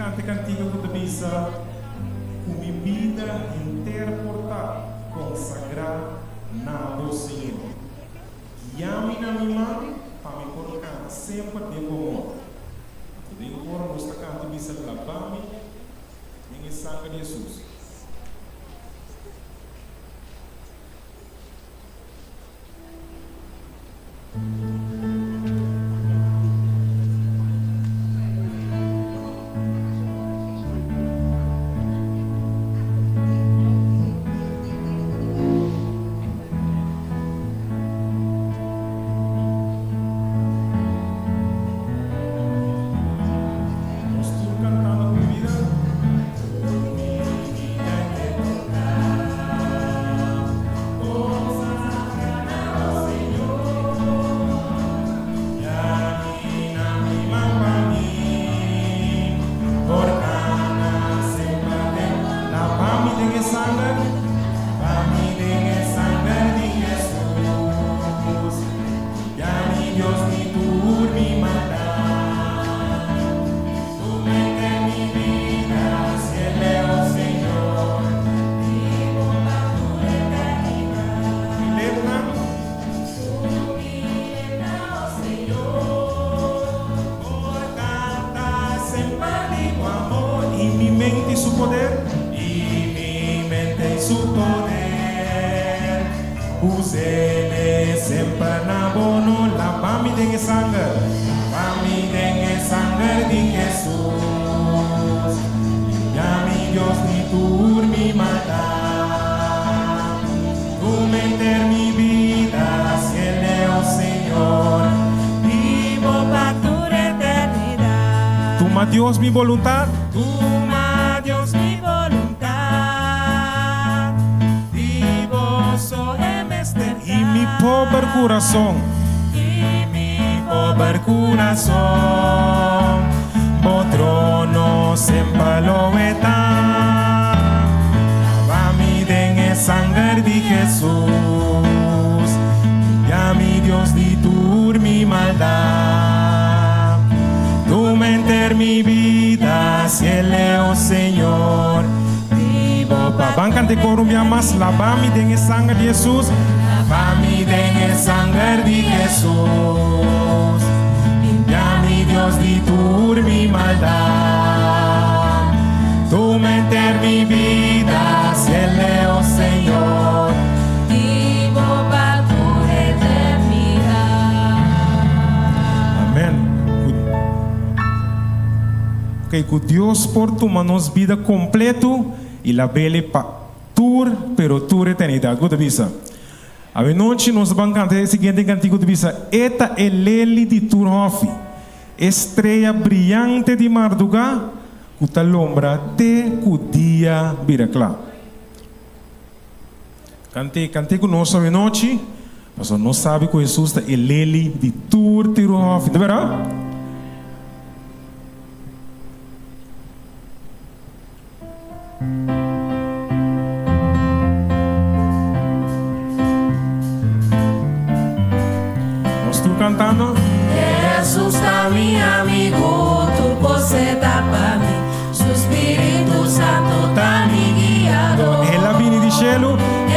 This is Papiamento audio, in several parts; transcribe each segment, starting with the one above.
kanta e kantika ku ta bisa, Ku mi bida henter por ta konsagrá na bo, Señor. Guia mi na mi man pa mi por kana semper den bo amor. Anto den koro nos ta kanta i bisa, Laba mi den e sanger di Hesus. Nos tur cantando cu mi bida. Cu mi bida e toca. Y mi mente y su poder. Y mi mente y su poder. Usele semper na bo no laba mi den e sanger. Laba mi den e sanger di Jesus. Limpia mi Dios di tur mi maldad. Tu menter mi bida ciele, oh Señor. Bibo pa tur eternidad. Tuma Dios mi boluntad. Tuma Dios mi boluntad. Di bo so e mester ta. Y mi pober curason. Y mi pober curason. Bo trono semper lo e ta. Laba mi den e sanger di Hesus. Limpia mi Dios di tur mi maldad. Tuma enter mi bida, ciele o Señor. Di bo pa Ban canta e coro un bia mas. Laba mi den e sanger di Hesus. Laba mi den e sanger di Hesus. Limpia mi Dios di tur mi maldad. Tuma enter mi bida, ciele o Señor. Di bo pa tur eternidad. Amen. Ku ku Dios por tuma nos bida kompleto i lab'El pa tur, pero tur eternidad. Ku ta bisa? Awenochi nos ta ban kanta e siguiente kantiku ta bisa, E ta e leli di tur hòfi, e strea briante di mardugá ku ta lombra te ku dia bira kla. Kant'é, kant'é ku nos awenochi, pasobra nos sabi ku Hesus ta e leli di tur tiru hòfi. Ta bèrdat? Nos tur cantando. Hesus ta mi amigu, tur cos e ta pa mi, Su Spiritu Santu ta mi guiador. El a bini di shelu.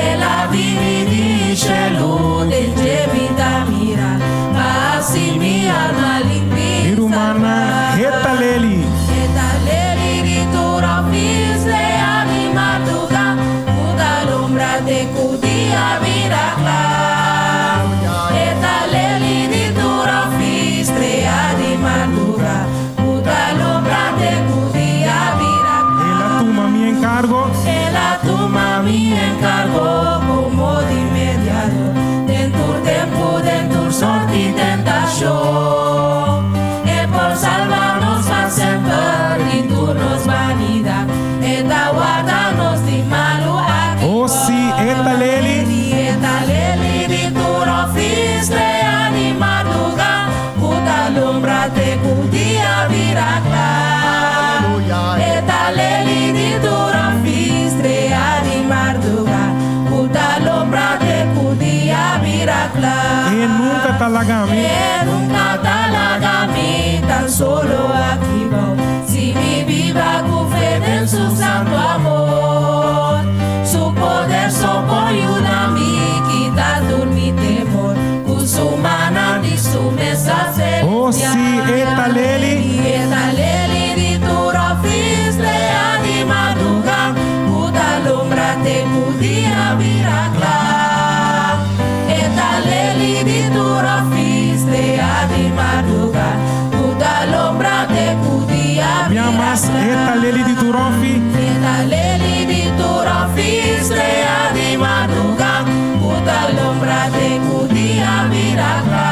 El a bini di shelu, den dje mi ta mira, pa hasi mi alma limpi Mi i rumannan, salba. heta leli. E ta leli di tur ofis, lea di marduga, ku ta lumbra te ku dia bira kla. E ta leli di tur ofis, strea di marduga, ku ta lumbra te ku dia bira kla. El a tuma mi enkargo. El a tuma mi enkargo komo di mediador den tur tempu, den tur sorti tentashon. E por salba nos pa semper di tur nos banidat. E ta warda nos di malu aki Oh sí, e ta leli. E ta leli di tur ofis, strea di madruga, ku ta lumbra te ku dia bira kla. E ta leli di tur ofis, strea di madruga, ku ta lumbra te ku dia bira kla. E nunka ta laga mi. E nunka ta laga mi tan solo aki bou. Si mi biba. tantu amor. Su poder so por yuda mi kita tur mi temor. Ku su mannan di su mesa Oh, celestial. sí, e ta leli. E ta leli di tur òfi, strea di madrugá, ku ta lombra te ku dia bira kla. E ta leli di tur òfi, strea di madrugá, ku ta lombra te ku dia Mi bira mas kla. e ta leli di tur òfi. E ta leli di tur òfi, strea di madrugá, ku ta lombra te ku dia bira kla.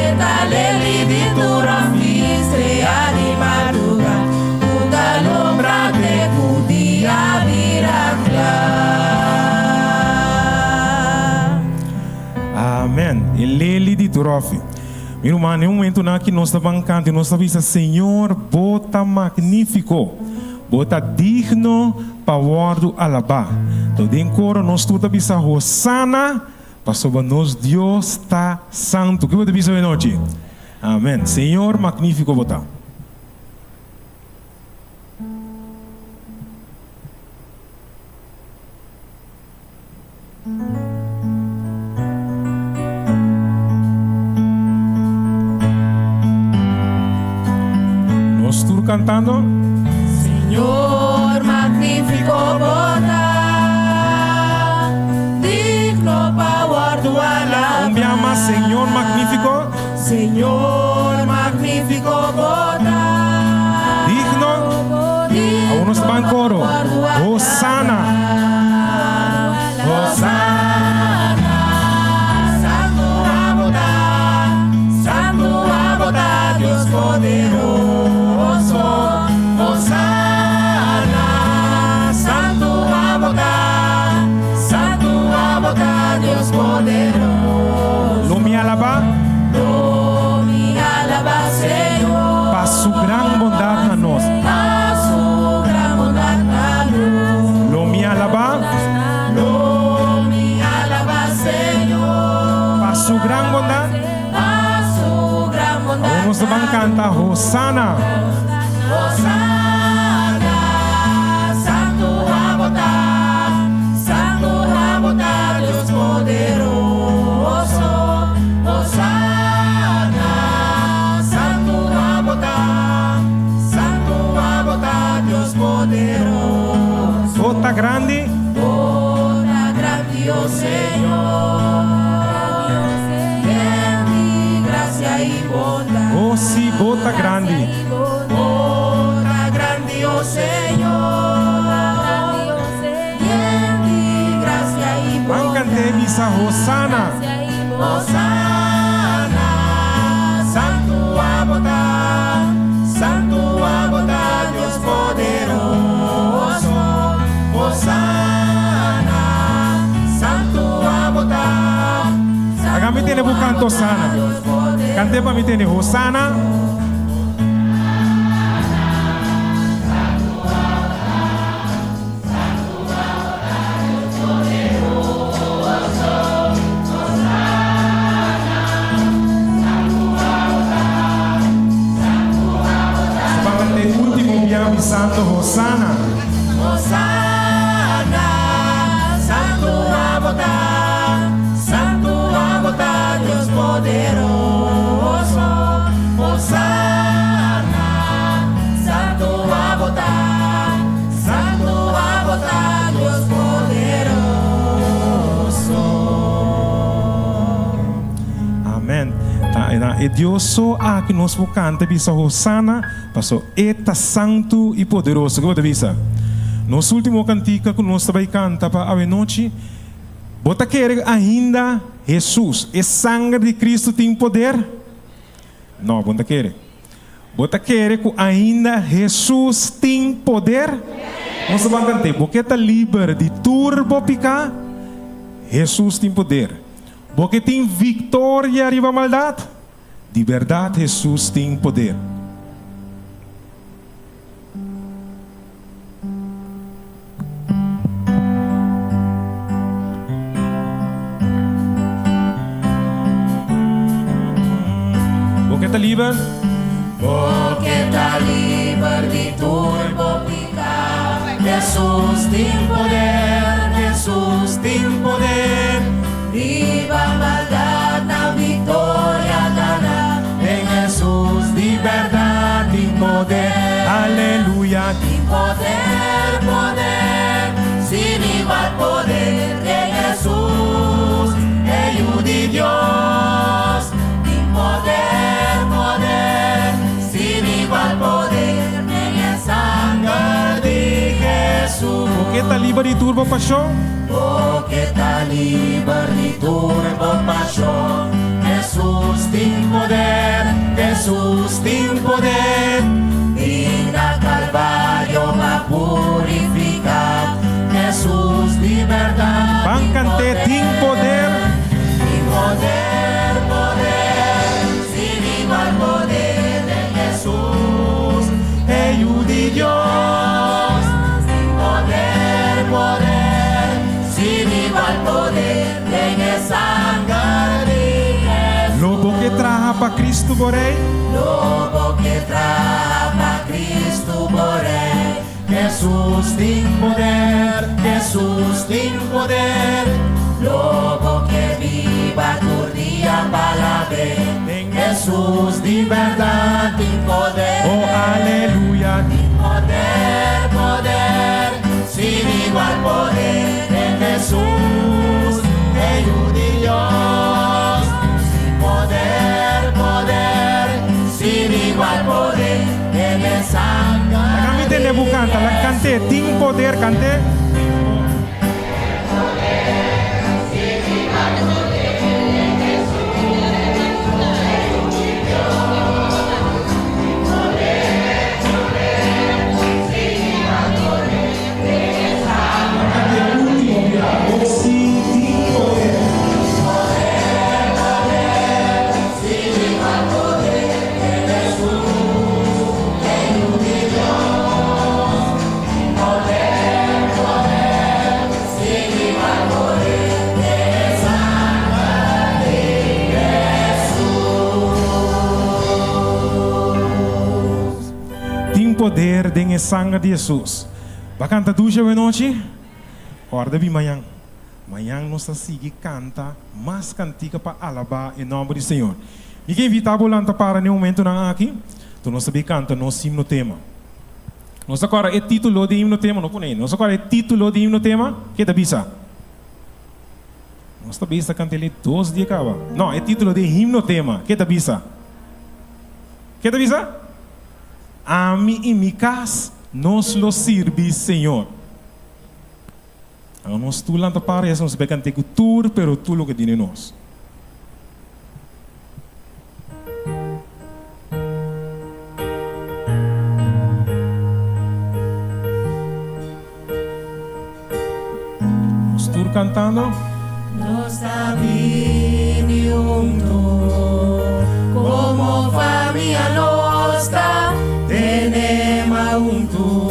E ta leli di tur òfi, strea di madrugá, ku ta lombra te ku dia bira kla. Amèn. E leli di tur òfi. Mi ruman, den un momentunan aki nos ta ban kanta i nos ta bisa, Señor, Bo ta magnífiko. Bo ta digno pa wòrdu alabá. Anto den koro nos tur ta bisa, Hosana, pasobra nos Dios ta santu. Ke bo ta bisa awenochi? Amèn. Señor, magnífiko Bo ta. Nos tur cantando. Señor, magnífiko Bo ta, digno pa wòrdu alabá. Un bia mas, Señor, magnífiko. Señor, magnífiko Bo ta. Digno. Awor nos ban koro. Hosana. Hosana, Santu abo ta, Santu abo ta, Dios poderoso. Hosana, Santu abo ta, Santu abo ta, Dios poderoso. Lo mi alabá. Lo mi alabá Señor. Pa su gran bondat na nos. Pa su gran bondat na nos. Lo mi alabá. Lo mi alabá Señor. Pa su gran bondat. Pa su gran bondat. Awor nos ban kanta Hosana. Hosana, Santu abo ta, Santu abo ta, Dios poderoso. Hosana, Santu abo ta, Santu abo ta, Dios poderoso. Bo ta grandi. Bo ta grandi, oh Señor. Yen di grasia i bondat. Oh sí, bo ta grandi. Bo ta grandi, oh Señor. Yen di grasia i Ban kant'é bondat. bisa Hosana. Hosana, Santu abo ta, Santu abo ta, Dios poderoso. Hosana, Santu abo ta, Laga mi tende bo kanta Hosana. Kant'é pa mi tende Hosana. Ban kant'é último bia bisando Hosana. Hosana, Santu abo ta, Santu abo ta, Dios poderoso. Hosana, Santu abo ta, Santu abo ta, Dios poderoso. Amèn. Ta na e Dios so aki nos por kanta bisa Hosana, paso E ta santu i poderoso. Ke bo ta bisa? Nos último kantika ku nos ta bai kanta pa awenochi, Bo ta kere ainda Hesus, e sanger di Kristu tin poder? No, bo no ta kere. Bo ta kere ku ainda Hesus tin poder? Nos ta ban kant'é, Bo ke ta liber di tur bo piká? Hesus tin poder. Bo ke tin viktoria riba maldat? Di bèrdat Hesus tin poder. Bo ke ta liber? Bo ke ta liber di tur bo piká. Hesus tin poder, Hesus tin poder. Riba maldat na viktoria gana. Den Hesus di bèrdat tin poder. Aleluya. Tin poder, poder, sin igual poder den Hesus, e Yu di Dios. Tin poder, poder, sin igual poder den e sanger di Hesus. Bo ke ta liber di tur bo pashon? Bo ke ta liber di tur bo pashon? Hesus tin poder, Hesus tin poder. Bin na Kalvario pa purifiká. Hesus di bèrdat Ban tin kant'é, tin poder. Tin poder, poder, sin igual poder den Hesus, e Yu di Dios. Tin poder, poder, sin igual poder den e sanger di Hesus. Lo bo ke traha pa Kristu bo Rei? Lo bo ke traha pa Kristu bo Rei? Hesus tin poder, Hesus tin poder. Lo bo ke biba tur dia pa alab'é. Den Hesus di bèrdat tin poder. Oh aleluya. Tin poder, poder, sin igual poder den Hesus, e Yu di Dios. Tin poder, poder, sin igual poder den e sanger. Laga mi tende bo kanta, laga kant'é, tin poder, kant'é. Tin poder den e sanger di Hesus. Ba kanta dushi awenochi? Kòrda bin mañan. Mañan nos ta sigui kanta mas kantika pa alabá e nòmber di Señor. Mi ke invitá bo lanta para n'e momentunan aki, tur nos ta bin kanta nos himno tema. Nos ta kòrda e título di himno tema? No pone ei. Nos ta kòrda e título di himno tema? Ke ta bisa? Nos ta bisa kanta el e dos dia kaba. No, e título di e himno tema. Ke ta bisa? Ke ta bisa? Ami i mi kas, nos lo sirbi Señor. Awe nos tur lanta para i hasi nos bek ante ku tur pero tur loke tin den nos. Nos tur kantando. Nos ta bini hunto komo famia nos ta tene mas hunto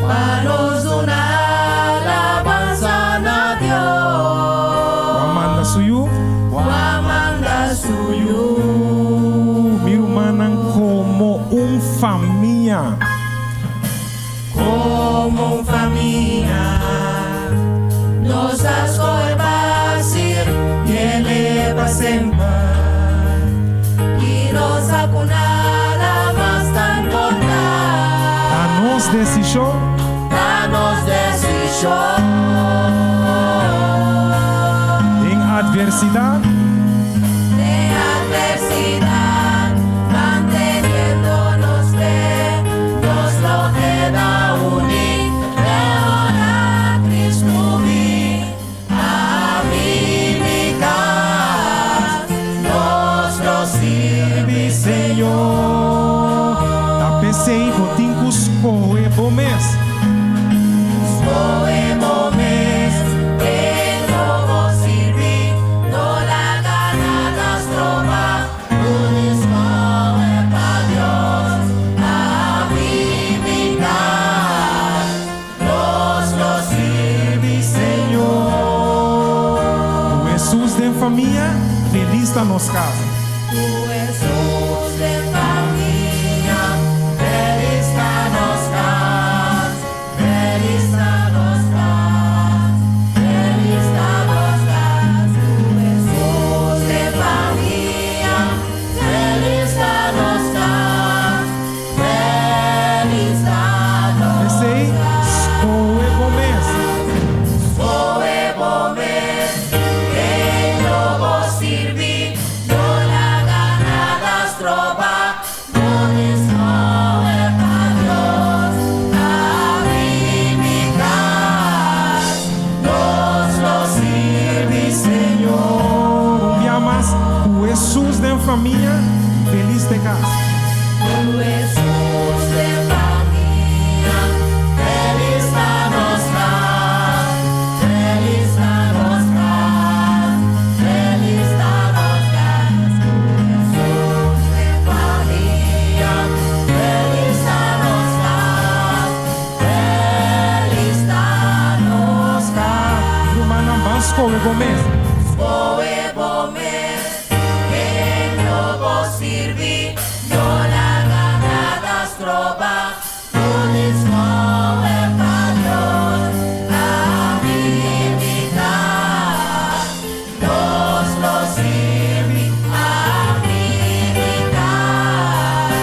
pa nos duna alabansa na Dios. Ku a manda su yu. Ku a manda su yu. Mi rumannan komo un famia. Komo un famia nos a skohe pa sirbiele pa semper i nos sa ku nada mas ta importá. Ta nos desishon. Ta nos desishon. Den atversidat. Den atversidat, manteniendo nos fe, nos lo keda uní te ora Cristo bin. Ami i mi kas, nos lo sirbi Señor. Ta p'esei bo tin ku skohe bo mes. Skohe bo mes den lo bo sirbi, no laga nada stroba bo di skohe pa Dios. Ami i mi kas, nos lo sirbi Señor. Ku Hesus den famia, felis ta nos kas. Ku Hesus den famia, felis ta nos kas. famia, felis ta e kas. Ku Hesus den famia, felis ta nos kas, felis ta nos kas, felis ta nos kas. Ku Hesus den famia, felis ta nos kas, felis ta nos kas. Rumannan, ban skohe bo mes. Skohe bo mes, ken lo bo sirbi, no laga nada stroba, bo di skohe pa Dios. Ami i mi kas, nos lo sirbi, ami i mi kas,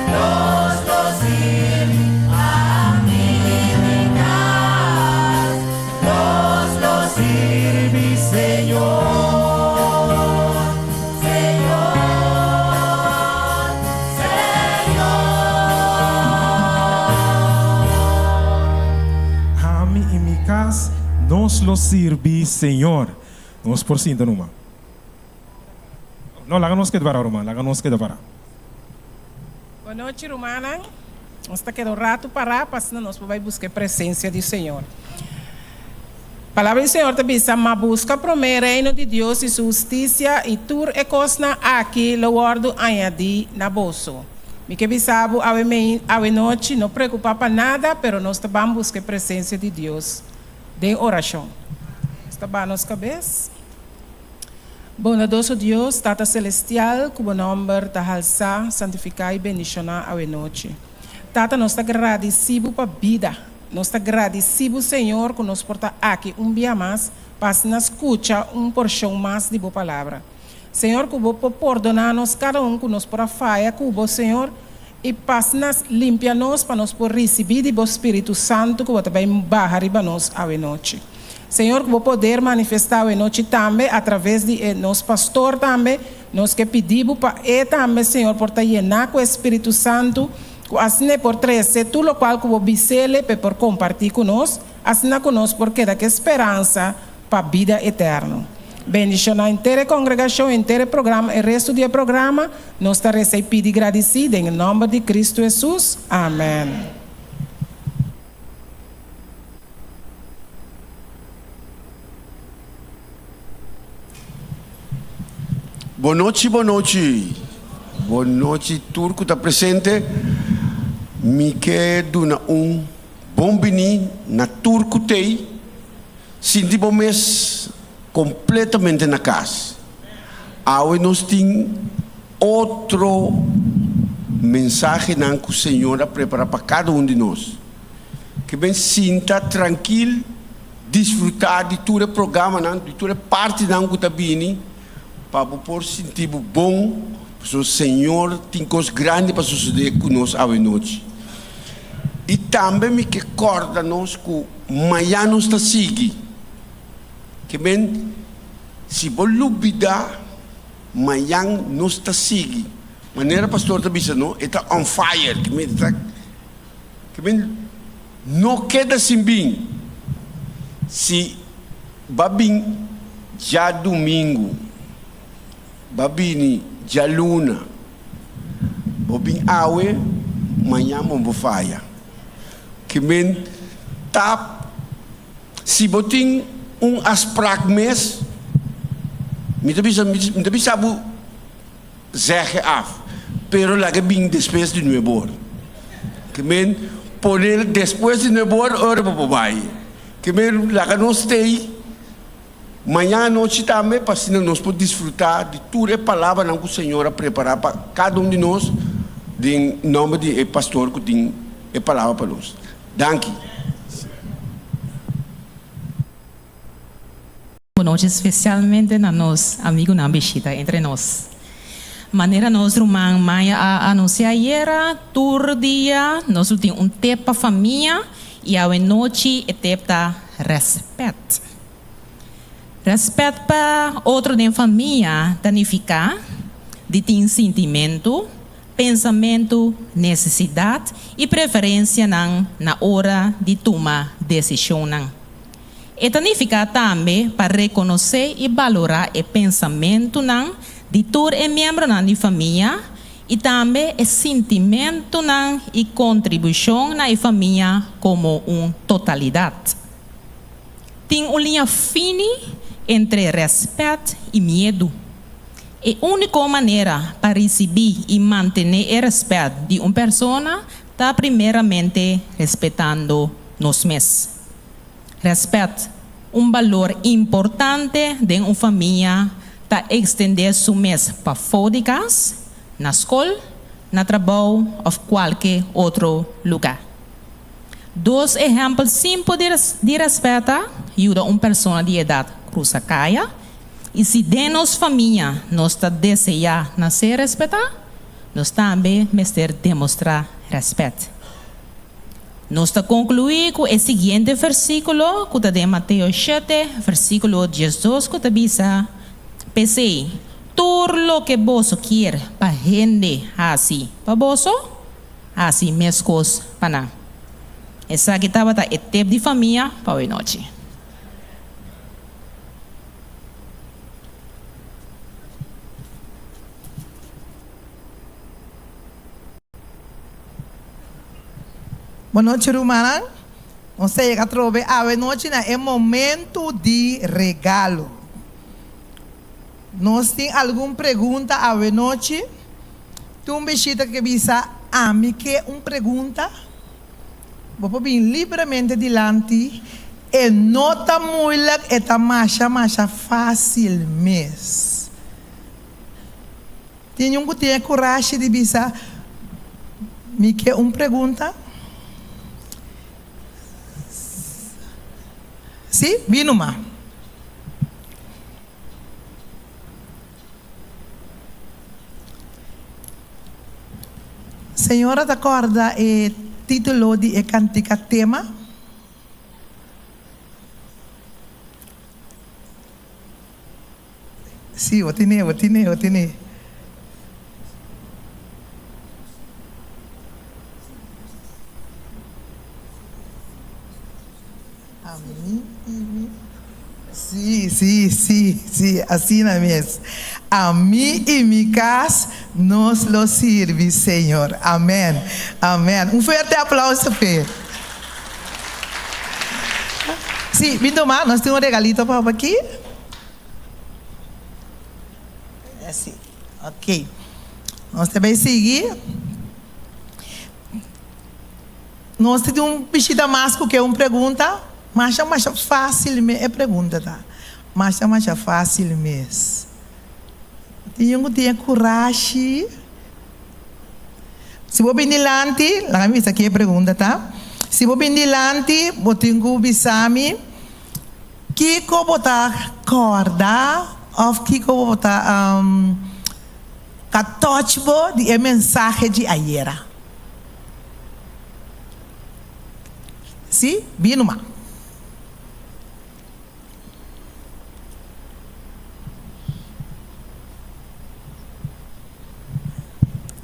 nos lo sirbi, ami i mi kas, nos lo sirbi Señor, Señor, Señor. Ami i mi kas, nos lo sirbi Señor. Nos por sinta numa. No, laga nos keda pará, ruman, laga nos keda pará. Bonochi rumannan, nos ta keda un ratu pará pa asina nos por bai buska e presensia di Señor. Palabra di Señor ta bisa, Ma buska promé e reino di Dios i su hustisia, i tur e kosnan aki lo wòrdu añadí na boso. Mi ke bisa bo awe mei, awe nochi, no preokupá pa nada, pero nos ta ban buska e presensia di Dios den orashon. Nos ta baha nos kabes. Bondadoso Dios, Tata Celestial, ku bo nòmber ta halsá, santifiká i bendishoná awe nochi. Tata, nos ta gradisí bo pa bida. Nos ta gradisí bo, Señor, ku nos por ta aki un bia mas pa asina skucha un porshon mas di bo Palabra. Señor, ku bo por pordoná nos kada un ku nos por a faya ku bo, Señor, i pa asina limpia nos pa nos por risibí di bo Spiritu Santu ku bo ta bai baha riba nos awe nochi. Señor ku bo poder manifestá awe nochi tambe a traves di e nos pastor tambe, nos ke pidi bo pa e tambe Señor por ta yená ku e Spiritu Santu, ku asina e por trese tur lokual ku bo bis'ele p'e por kompartí ku nos, asina ku nos por keda ku e speransa pa bida eterno. Bendishoná henter e kongregashon, henter e programa, e restu di e programa, nos ta resa i pidi gradisí den e nòmber di Kristu Hesus. Amèn. Bon nochi, bon nochi. Bon nochi tur ku ta presente. Mi ke duna un bon bini na tur ku t'ei. Sinti bo mes kompletamente na kas. Awe nos tin otro mensahenan ku Señor a prepara pa kada un di nos. Ke ben sinta trankil, disfrutá di tur e programanan, di tur e partinan ku ta bini, pa bo por sinti bo bon, pasobra Señor tin kos grandi pa sosodé ku nos awe nochi. I tambe mi ke kòrda nos ku mañan nos ta sigui. Ke men, si bo lubidá, mañan nos ta sigui. Manera pastor ta bisa no, e ta on fire, ke men ta. Ke men no keda sin bin. Si ba bin djadumingu, ba bini djaluna, bo bin awe, mañan bo bo faya. Ke men ta, si bo tin un afsprak mes, mi ta bisa, mi ta bisa bo. Zegge af, pero laga bin despues di nuebor. Ke men pone despues di nuebor ora bo por bai. Ke men laga nos stay mañan anochi tambe pa asina nos por disfruta di tur e palabranan ku Señor a prepara pa kada un di nos den nomber di e pastor ku tin e palabra pa nos. Danki. Bonochi spesialmente na nos amigunan bishita entre nos. Manera nos ruman Maya a anunsia ayera, tur dia nos lo tin un tep pa famia i awe nochi e tep ta rèspèt. Rèspèt pa otro den famia ta nifiká di tin sintimentu, pensamentu, nesesidat i preferensianan na ora di tuma desishonnan. E ta nifiká tambe pa rekonosé i balorá e pensamentunan di tur e miembronan di famia i tambe e sintimentunan i kontribushon na e famia komo un totalidat. Tin un liña fini entre rèspèt i miedu. E úniko manera pa risibí i mantené e rèspèt di un persona ta primeramente respetando nos mes. Rèspèt, un balor importante den un famia, ta ekstendé su mes pafó di kas, na skol, na trabou òf kualke otro lugá. Dos ehèmpel simpel di rèspèt ta yuda un persona di edat krusa kaya, i si den nos famia nos ta deseá na ser respetá, nos tambe mester demostrá rèspèt. Nos ta konkluí ku e siguiente versíkulo ku ta den Mateo shete, versíkulo diesdos ku ta bisa, P'esei, tur loke boso kier pa hende hasi pa boso, Hasi meskos pa nan. Esaki tabata e tep di famia pa awe nochi. Bon nochi rumannan. Nos ta yega atrobe awe nochi na e momento di regalo. Nos tin algun pregunta awe nochi. Tin un bishita ke bisa, Ami ke un pregunta? Bo por bin libremente dilanti. E no ta moeilijk, e ta masha masha fácil mes. Tin un ku tin e kurashi di bisa, Mi ke un pregunta? Sí, bin numa. Señora ta corda e titulo di e cantica tema? Sí, bo tine, bo tine, bo tine. Ami i mi. Sí, sí, sí, sí, asina mes. Ami i mi kas, nos lo sirbi Señor. Amèn, amèn. Un fuerte aplauso p'e. Sí, bin tuma, nos tin un regalito pa bo aki. Así, ok. Nos ta bai sigui. Nos tin un bishita mas ku ke un pregunta? Masha masha fásil mes e pregunta ta. Masha masha fásil mes. Tin un ku tin e kurashi? Si bo bin dilanti, laga mi bisa ki e pregunta ta. Si bo bin dilanti, bo tin ku bisa mi kiko bo ta kòrda òf kiko bo ta ta touch bo di e mensahe di ayera. Sí, bin numa.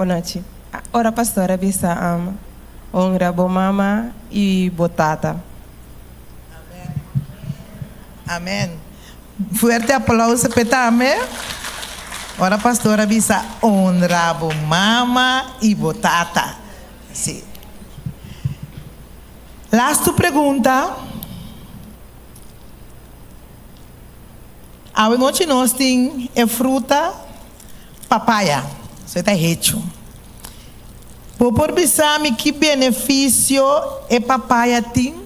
Bonochi. Ora pastor a bisa honra bo mama y bo tata. Amen. Amen. Fuerte aplauso p'e tambe. Ora pastor a bisa honra bo mama y bo tata. Si. Lastu pregunta. Awe nochi nos tin e fruta papaya. So e ta hechu. Bo por bisa mi ki beneficio e papaya tin?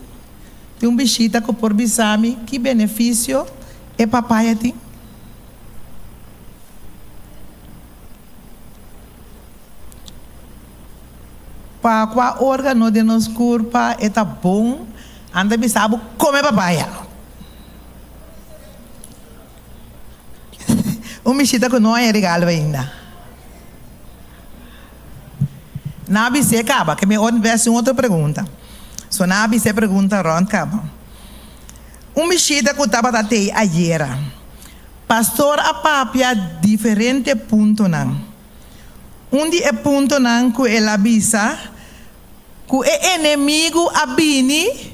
Tin un bishita ku por bisa mi ki benefisio e papaya tin? Pa kua órgano den nos kurpa e ta bon? Nan ta bisa bo kome papaya. Un bishita ku no a haña regalo ainda. Nan a bis'é kaba, ke mi ot bes un otro pregunta. So nan a bis'é pregunta rònt kaba. Un bishita ku tabata tei ayera. Pastor a papia diferente puntonan. Un di e puntonan ku el a bisa ku e enemigu a bini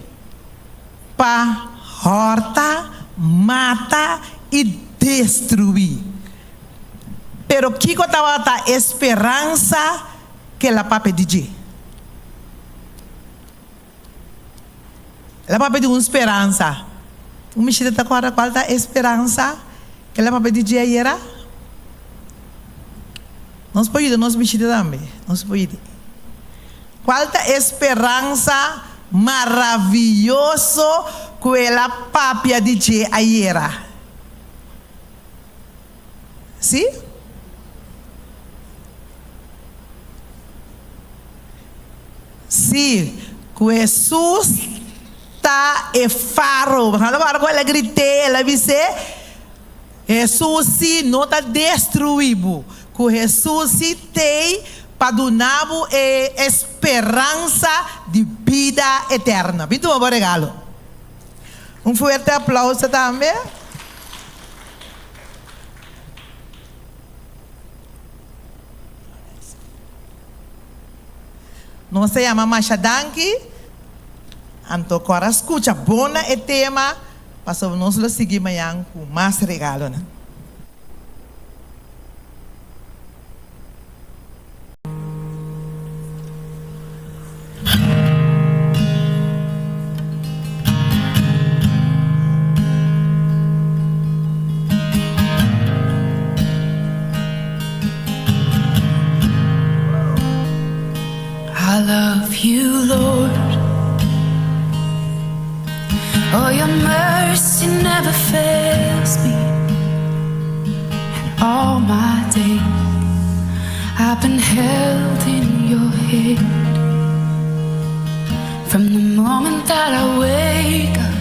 pa hòrta, mata i destruí. Pero kiko tabata e speransa ku el a papia di dje? El a papia di un speransa. Un bishita ta kòrda kual ta e speransa ku el a papia di dje ayera? Nos por yuda nos bishita tambe. Nos por yuda. Kual ta e speransa maravioso ku el a papia di dje ayera? Sí? Sí, ku Hesus ta e faro. Bo sa ora ku el a grit'é, el a bis'é, Hesus sí no ta destruí bo, ku Hesus sí t'ei pa duna bo e speransa di bida eterno. Bin tuma bo regalo. Un fuerte aplauso tambe. Nos ta yama masha danki. Anto kor a skucha bon na e tema pasobra nos lo sigui mañan ku mas regalonan. I love you, Lord. Oh, your mercy never fails me. And all my days I've been held in your hand. From the moment that I wake up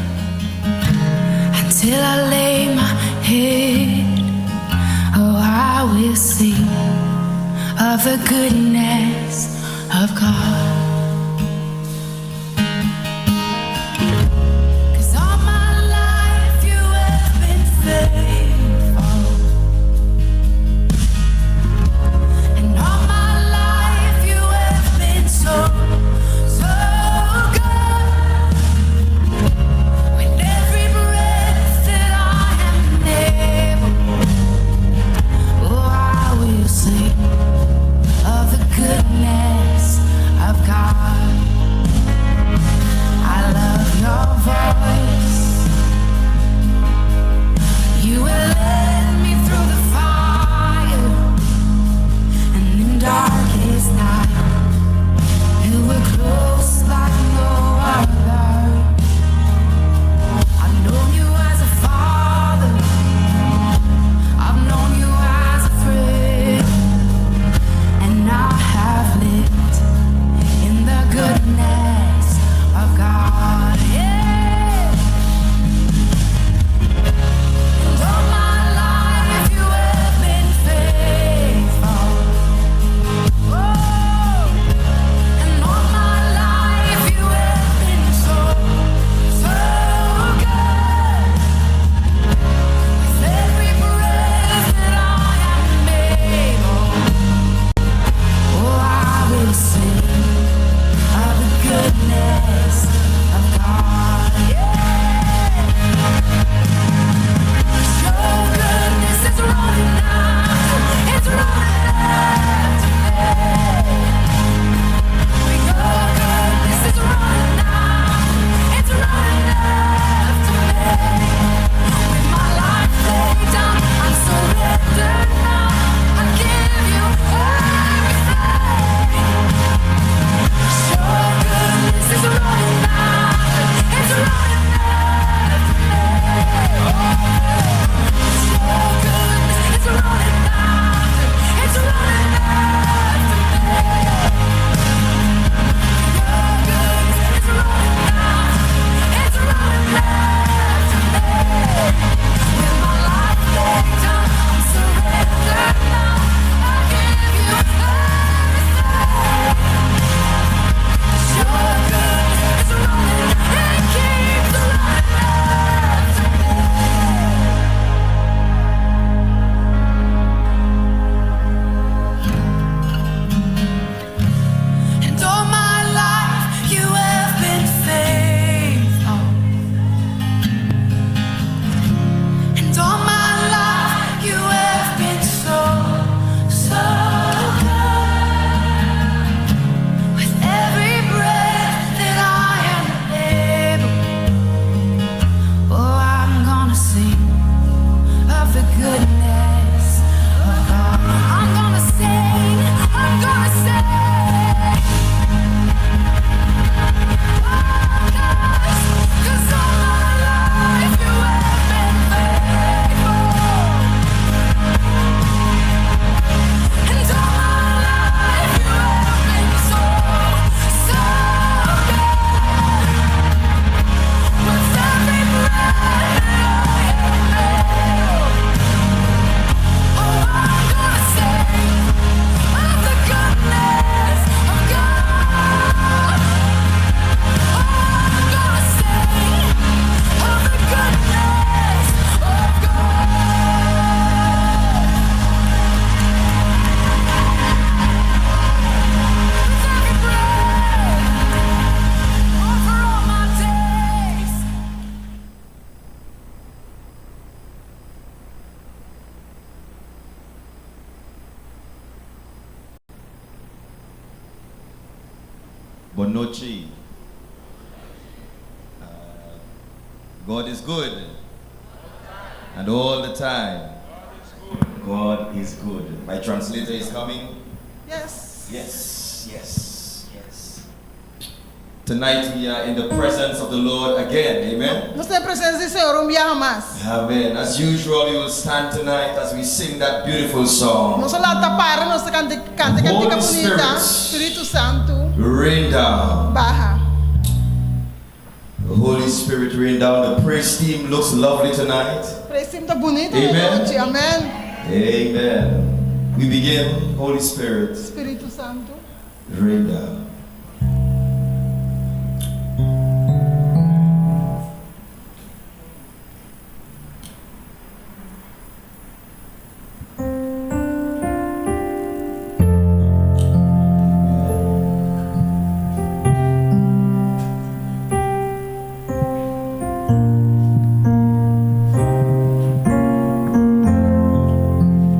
until I lay my head, oh, I will sing of the goodness of God. 'Cause all my life you have been faithful. And all my life you have been so, so good. With every breath that I am able, oh, I will sing of the goodness of God. Bon nochi. Uh, God is good. And all the time. God is good. My translator is coming. Yes. Yes, yes, yes. Tonight we are in the presence of the Lord again. Amen. Nos ta den presensia di Señor un biaha mas. Amen. As usual, we will stand tonight as we sing that beautiful song. Nos lo ta para, nos kanta kanta Holy kantika bunita. Spirit. Spiritu Santu, Rain down. baha. The Holy Spirit rain down. The praise team looks lovely tonight. Praise team ta bunita Amen. nochi. Amèn. Amen. We begin, Holy Spirit, Spiritu Santu. rain down.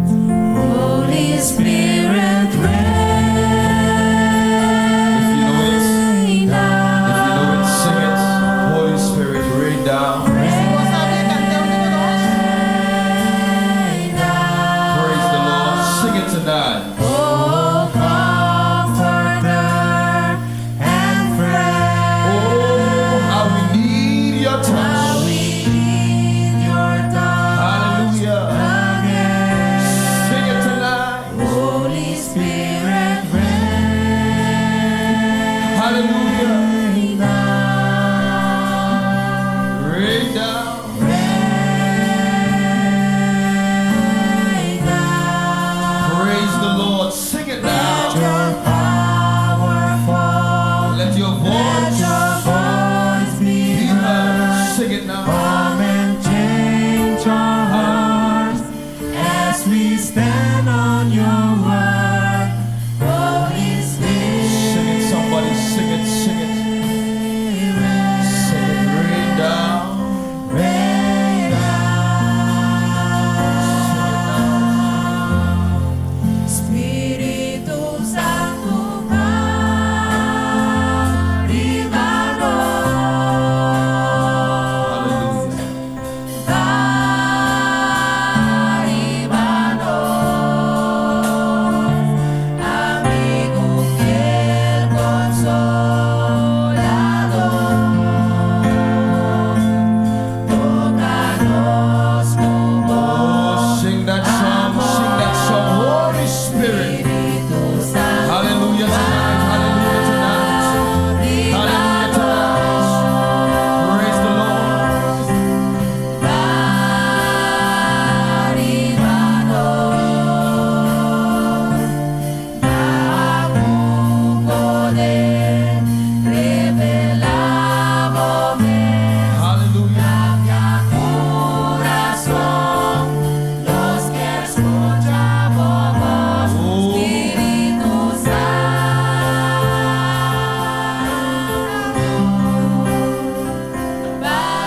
Holy Spirit, If you know it, rain if you know it, sing it. Holy Spirit, rain down. Si bo sabi, kant'é huntu ku nos. Praise the Lord. Sing it tonight. Oh, comforter and friend, Oh, how we need your how touch. we need your touch Hallelujah. again. Sing it tonight. Holy Spirit, rain Hallelujah. down, Rain down. rain down. Praise the Lord. Sing it Let now. your power fall. Let your Let voice your voice be be heard. heard. Sing it now. Come and change our hearts as we stand on your word. Holy Spirit, Sing it, somebody. Sing it, sing it. Sing it. Rain down. rain down. Sing it now. Spiritu Santu riba nos. Hallelujah. Riba nos, amigu fiel konsoladó, toka nos ku Oh, sing that song. Sing that song. Holy Spirit. Spiritu Santu, Hallelujah tonight. Hallelujah tonight. Hallelujah tonight. Praise the Lord. Riba nos, ku poder revelá bo mes. Hallelujah. Kurason, nos ke skucha bo bos, Oh. Spiritu Santu,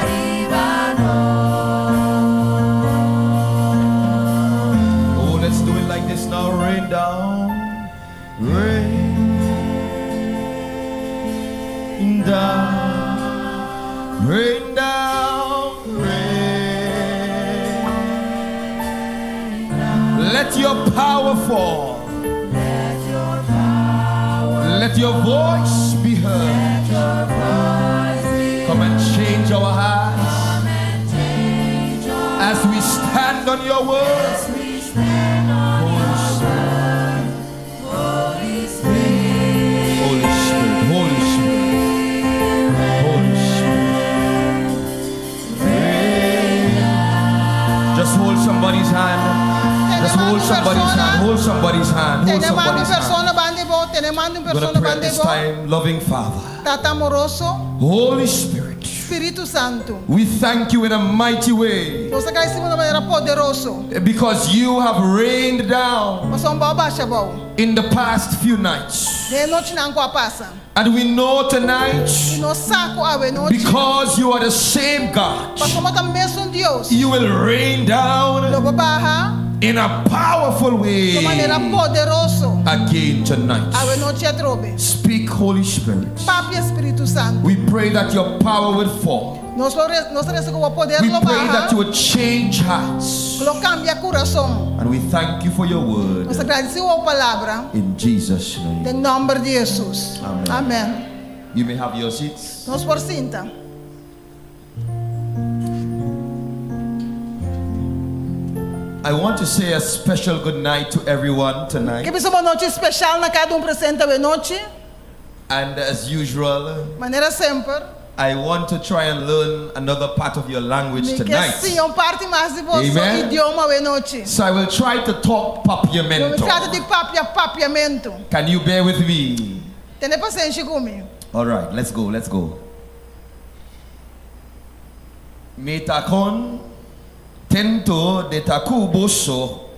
riba nos. Oh, let's do it like this now. Rain down. Rain down. Rain down. Rain. Let your power fall. Let your power, Let your voice be heard. let your voice be Come and change our hearts Come and change our as we stand on your word. as we stand on Holy your Spirit. word. Holy Spirit, Holy Spirit, Holy Spirit, Holy Spirit. Just hold somebody's hand. Just hold somebody's hand. Hold somebody's hand. Hold Tene man di somebody's hand. persona band'i bo, tene man di We're gonna persona pray at band'i this bo. time, loving Father, Tata amoroso, Holy Spirit. Spiritu Santu. We thank you in a mighty way Nos ta gradisí di manera poderoso. because you have rained down Pasobra bo a basha abou. in the past few nights. Den anochinan ku a pasa. And we know tonight I nos sa ku awe nochi. because you are the same God, Pasobra bo ta mesun Dios. you will rain down Lo bo baha. In a powerful way. Di manera poderoso. Again tonight. Awe nochi atrobe. Speak, Holy Spirit. Papia Spiritu Santu. We pray that your power would fall. Nos lo nos ta resa ku bo poder We lo pray baha. that you would change hearts. Lo kambia kurason. And we thank you for your word. Nos ta gradisí bo palabra. In Jesus' name. Den nòmber di Hesus. Amen. Amen. You may have your seats. Nos por sinta. I want to say a special good night to everyone tonight. Ke bisa bon nochi spesial na kada un presente awe nochi. And as usual, Manera semper. I want to try and learn another part of your language Mi ke tonight. siña un parti mas di boso Amen. idioma awe nochi. So I will try to talk Lo mi papiamento. trata di papia papiamentu. Can you bear with me? Tene pasenshi ku mi. All right, let's go, let's go. Mi ta kon tento de ta ku boso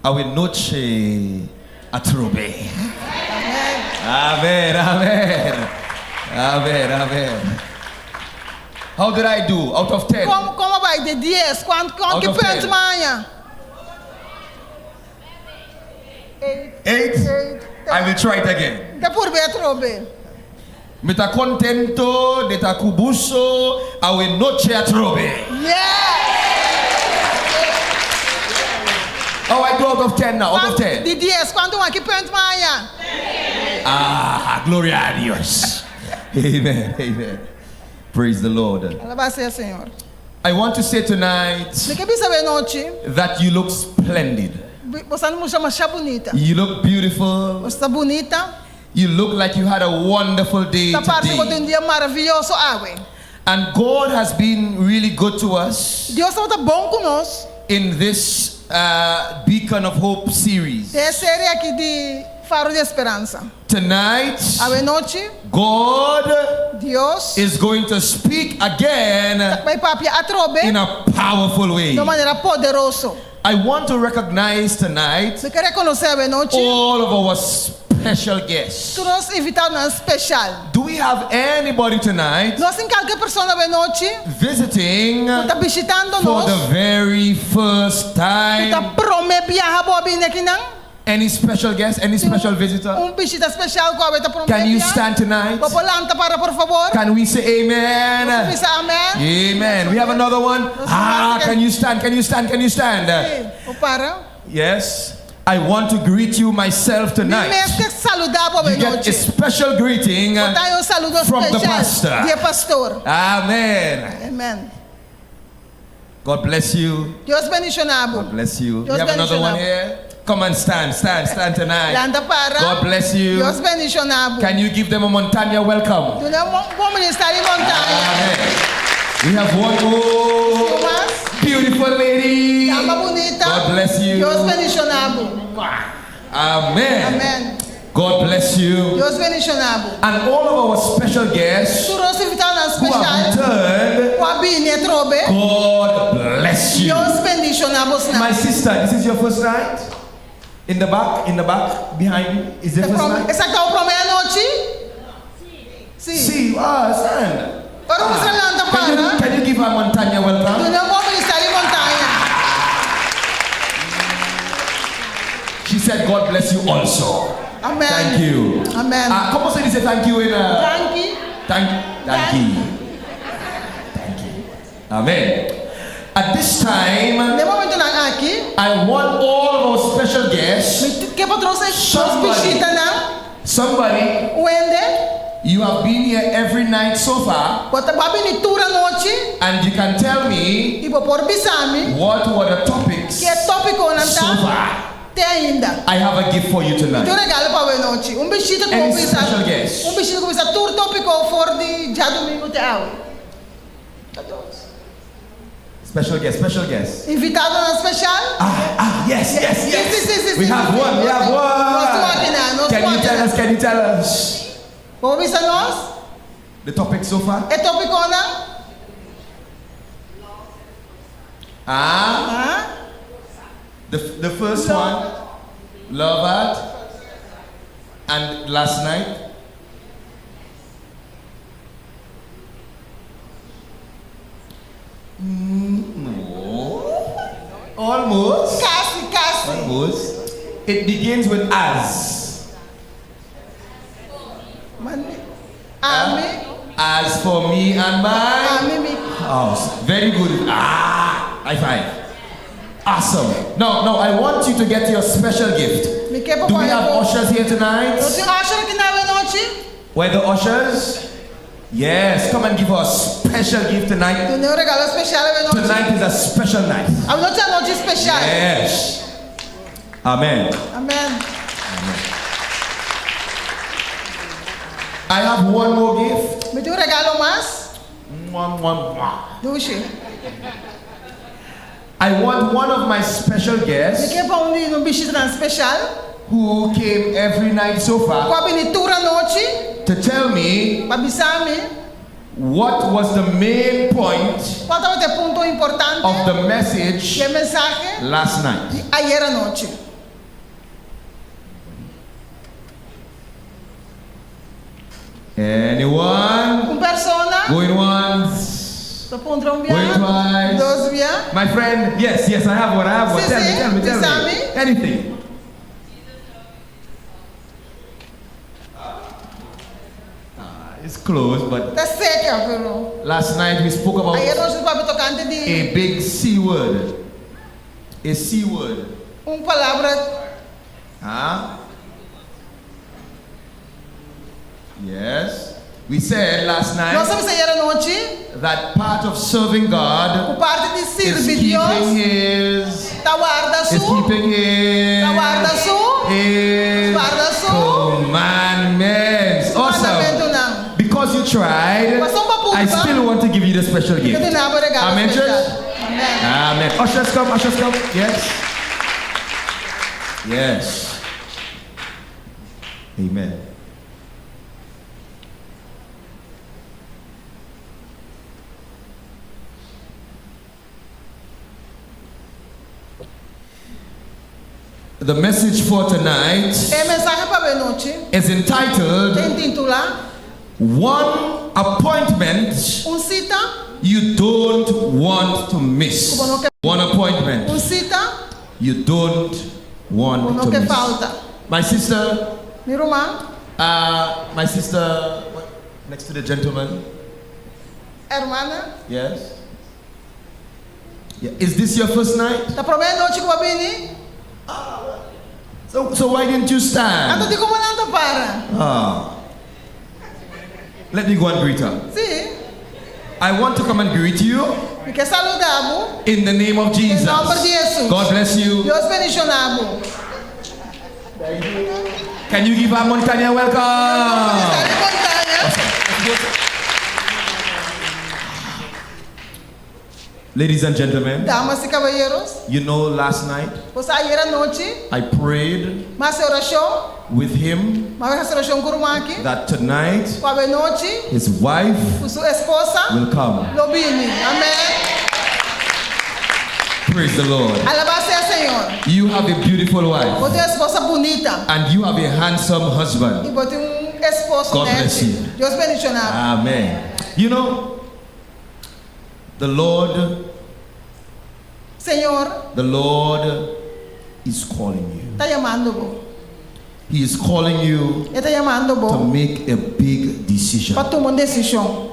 awe noche atrobe. Amen, amen. Amen, amen. How did I do? Out of 10? Kon kon a bai di dies? Kuant Out ki of punt 10. mi haña? Eight? I will try it again. Mi ta purba atrobe. Mi ta contento de ta cu buso awe noche atrobe. How I do out of 10 now? Out of 10. Di dies, cuanto un aki punt maya? Ah, gloria a Dios. Amen, amen. Praise the Lord. Alabá sea Señor. I want to say tonight Mi ke bisa awe nochi, that you look splendid. bo ta mustra masha bunita. You look beautiful. Bo ta bunita. You look like you had a wonderful day Ta parse ku tin today. un dia maravioso awe. And God has been really good to us Dios tabata bon ku nos. in this uh, Beacon of Hope series. Den e serie aki di Faro di Esperansa. Tonight, Awe nochi, God Dios is going to speak again ta bai papia atrobe in a powerful way. di un manera poderoso. I want to recognize tonight Mi ke rekonosé awe nochi all of our special guests. tur nos invitadonan speshal. Do we have anybody tonight Nos tin kalke persona awe nochi visiting ku ta bishitando for nos the very first ku time? ta promé biaha bo a bini akinan? Any special guest? Any special visitor? Un bishita speshal ku awe ta promé Can you biaha? stand tonight? Bo por lanta para por fabor? Can we say amen? Nos bisa amen. Amen. We have another one. Ah, can you stand? Can you stand? Can you stand? Sí, bo para. Yes. I want to greet you myself Mi tonight. mes ke saludá bo You get anochi. a special greeting Bo ta un saludo from the speshal pastor. di e pastor. Amen. Amen. God bless you. Dios bendishoná bo. God bless you. Dios We have another one bendishoná bo. here. Come and stand, stand, stand tonight. Lanta para. God bless you. Dios bendishoná bo. Can you give them a Montaña welcome? Duna un bon ministerio Montaña. Amen. We have one more beautiful lady. Dama bunita. God bless you. Dios bendishoná bo. Amen. Amen. God bless you. Dios bendishoná bo. And all of our special guests Tur nos invitadonan who have speshal. returned, Ku a bini atrobe. God bless you. Dios bendishoná bosnan. My sister, this is your first night? In the back, in the back, behind you. Is the first night? Esaki ta bo promé anochi? Si. Si, ah, stand. Ora bo sa lanta Can you, para. can you give her Montaña welcome? Duna un bon ministerio Montaña. She said, God bless you also. Amen. Thank you. Amen. Ah, como se dice thank you in uh, Danki. Thank, thank you. Thank you. Amen. At this time, Den e momentonan aki, I want all of our special guests. Mi ke pa tur nos bishitanan. Somebody. Wende. You have been here every night so far. Bo ta bo a bini tur anochi. And you can tell me. I bo por bisa mi. What were the topics. Ki e topikonan ta. So far. Te ainda. I have a gift for you tonight. Mi tin un regalo pa bo e nochi. Un bishita ku bo Any bisa. special guest? Un bishita ku bisa tur topiko for di djadumingu te awe. Ta dos. Special guest, special guest. Invitadonan special? Ah, ah, yes, yes, yes. Si, si, si, si, We have si, one, we have one. Nos tin aki nan, nos Can tin you aki tell nan. us, can you tell us? Bo bisa nos? The topic so far? E topikonan? Ah? Ah? The, the first one, love art, and last night. Mm, no. Almost. Kasi, kasi. suppose. It begins with as. Ami. As for me and my Ami mi. house. Very good. Ah, high five. Awesome. Now, now I want you to get your special gift. Mi ke Do we have ushers here tonight? Nos tin usher aki awe nochi? Where the ushers? Yes, come and give us special gift tonight. Duna un regalo spesial awe nochi. Tonight is a special night. Awe nochi ta nochi spesial. Yes. Amen. Amen. I have one more gift. Mi tin un regalo mas. Mwah, mwah, mwah. Dushi. I want one of my special guests. Mi ke pa un di mi bishitanan spesial. Who came every night so far. Ku a bini tur anochi. To tell me. Pa bisa mi. What was the main point. Kua tabata e punto importante. Of the message. Di e mensahe. Last night. Di ayera anochi. Anyone? Un persona. Going once. Ta puntra un bia. Going twice. Dos bia. My friend, yes, yes, I have one, I have one. Si, Tell me, si, tell me, tell bisa me. mi. Anything. Ah, it's close, but Ta serka, pero. last night we spoke about Ayera nos a papia tokante di. a big C word. A C word. Un palabra. Huh? Yes. We said last night Nos a bisa ayera nochi. That part of serving God Ku parti di is sirbi Dios. keeping his Ta warda is su. keeping his Ta warda su. his Warda su. commandments. Awesome. Mandamentunan. Because you tried, Pasobra bo a I purba. still want to give you the special Mi ke gift. duna bo regalo Amen, spesial. church? Amen. Amen. Ushers come, ushers come. Yes. Yes. Amen. The message for tonight E mensahe pa awe nochi is entitled ta intitulá One Appointment Un Sita You Don't Want to Miss. Ku bo no ke One appointment Un sita you don't want ku no to ke miss. falta. My sister, Mi ruman. uh, my sister, what, next to the gentleman. Hermana. Yes. Yeah. Is this your first night? Ta promé nochi ku bo a bini? So, so why didn't you stand? Anto dikon bo nan ta para? Ah. Let me go and greet her. Sí. I want to come and greet you. Mi ke saluda bo. In the name of Jesus. Den nòmber di Hesus. God bless you. Dios bendishoná bo. Can you give her Montaña welcome? Ladies and gentlemen. Damas i kabayeros. You know last night. Bo sa ayera nochi. I prayed. M'a hasi orashon. With him. M'a hasi orashon ku ruman aki. That tonight. Ku awe nochi. His wife. Ku su esposa. Will come. Lo bini. Amen. Praise the Lord. Alabá sea Señor. You have a beautiful wife. Bo tin un esposa bunita. And you have a handsome husband. I bo tin un esposo God bless nèchi. you. Dios bendishoná bo. Amen. You know, the Lord, Señor, the Lord is calling you. Ta yamando bo. He is calling you E ta yamando bo. to make a big decision. Pa tuma un desishon.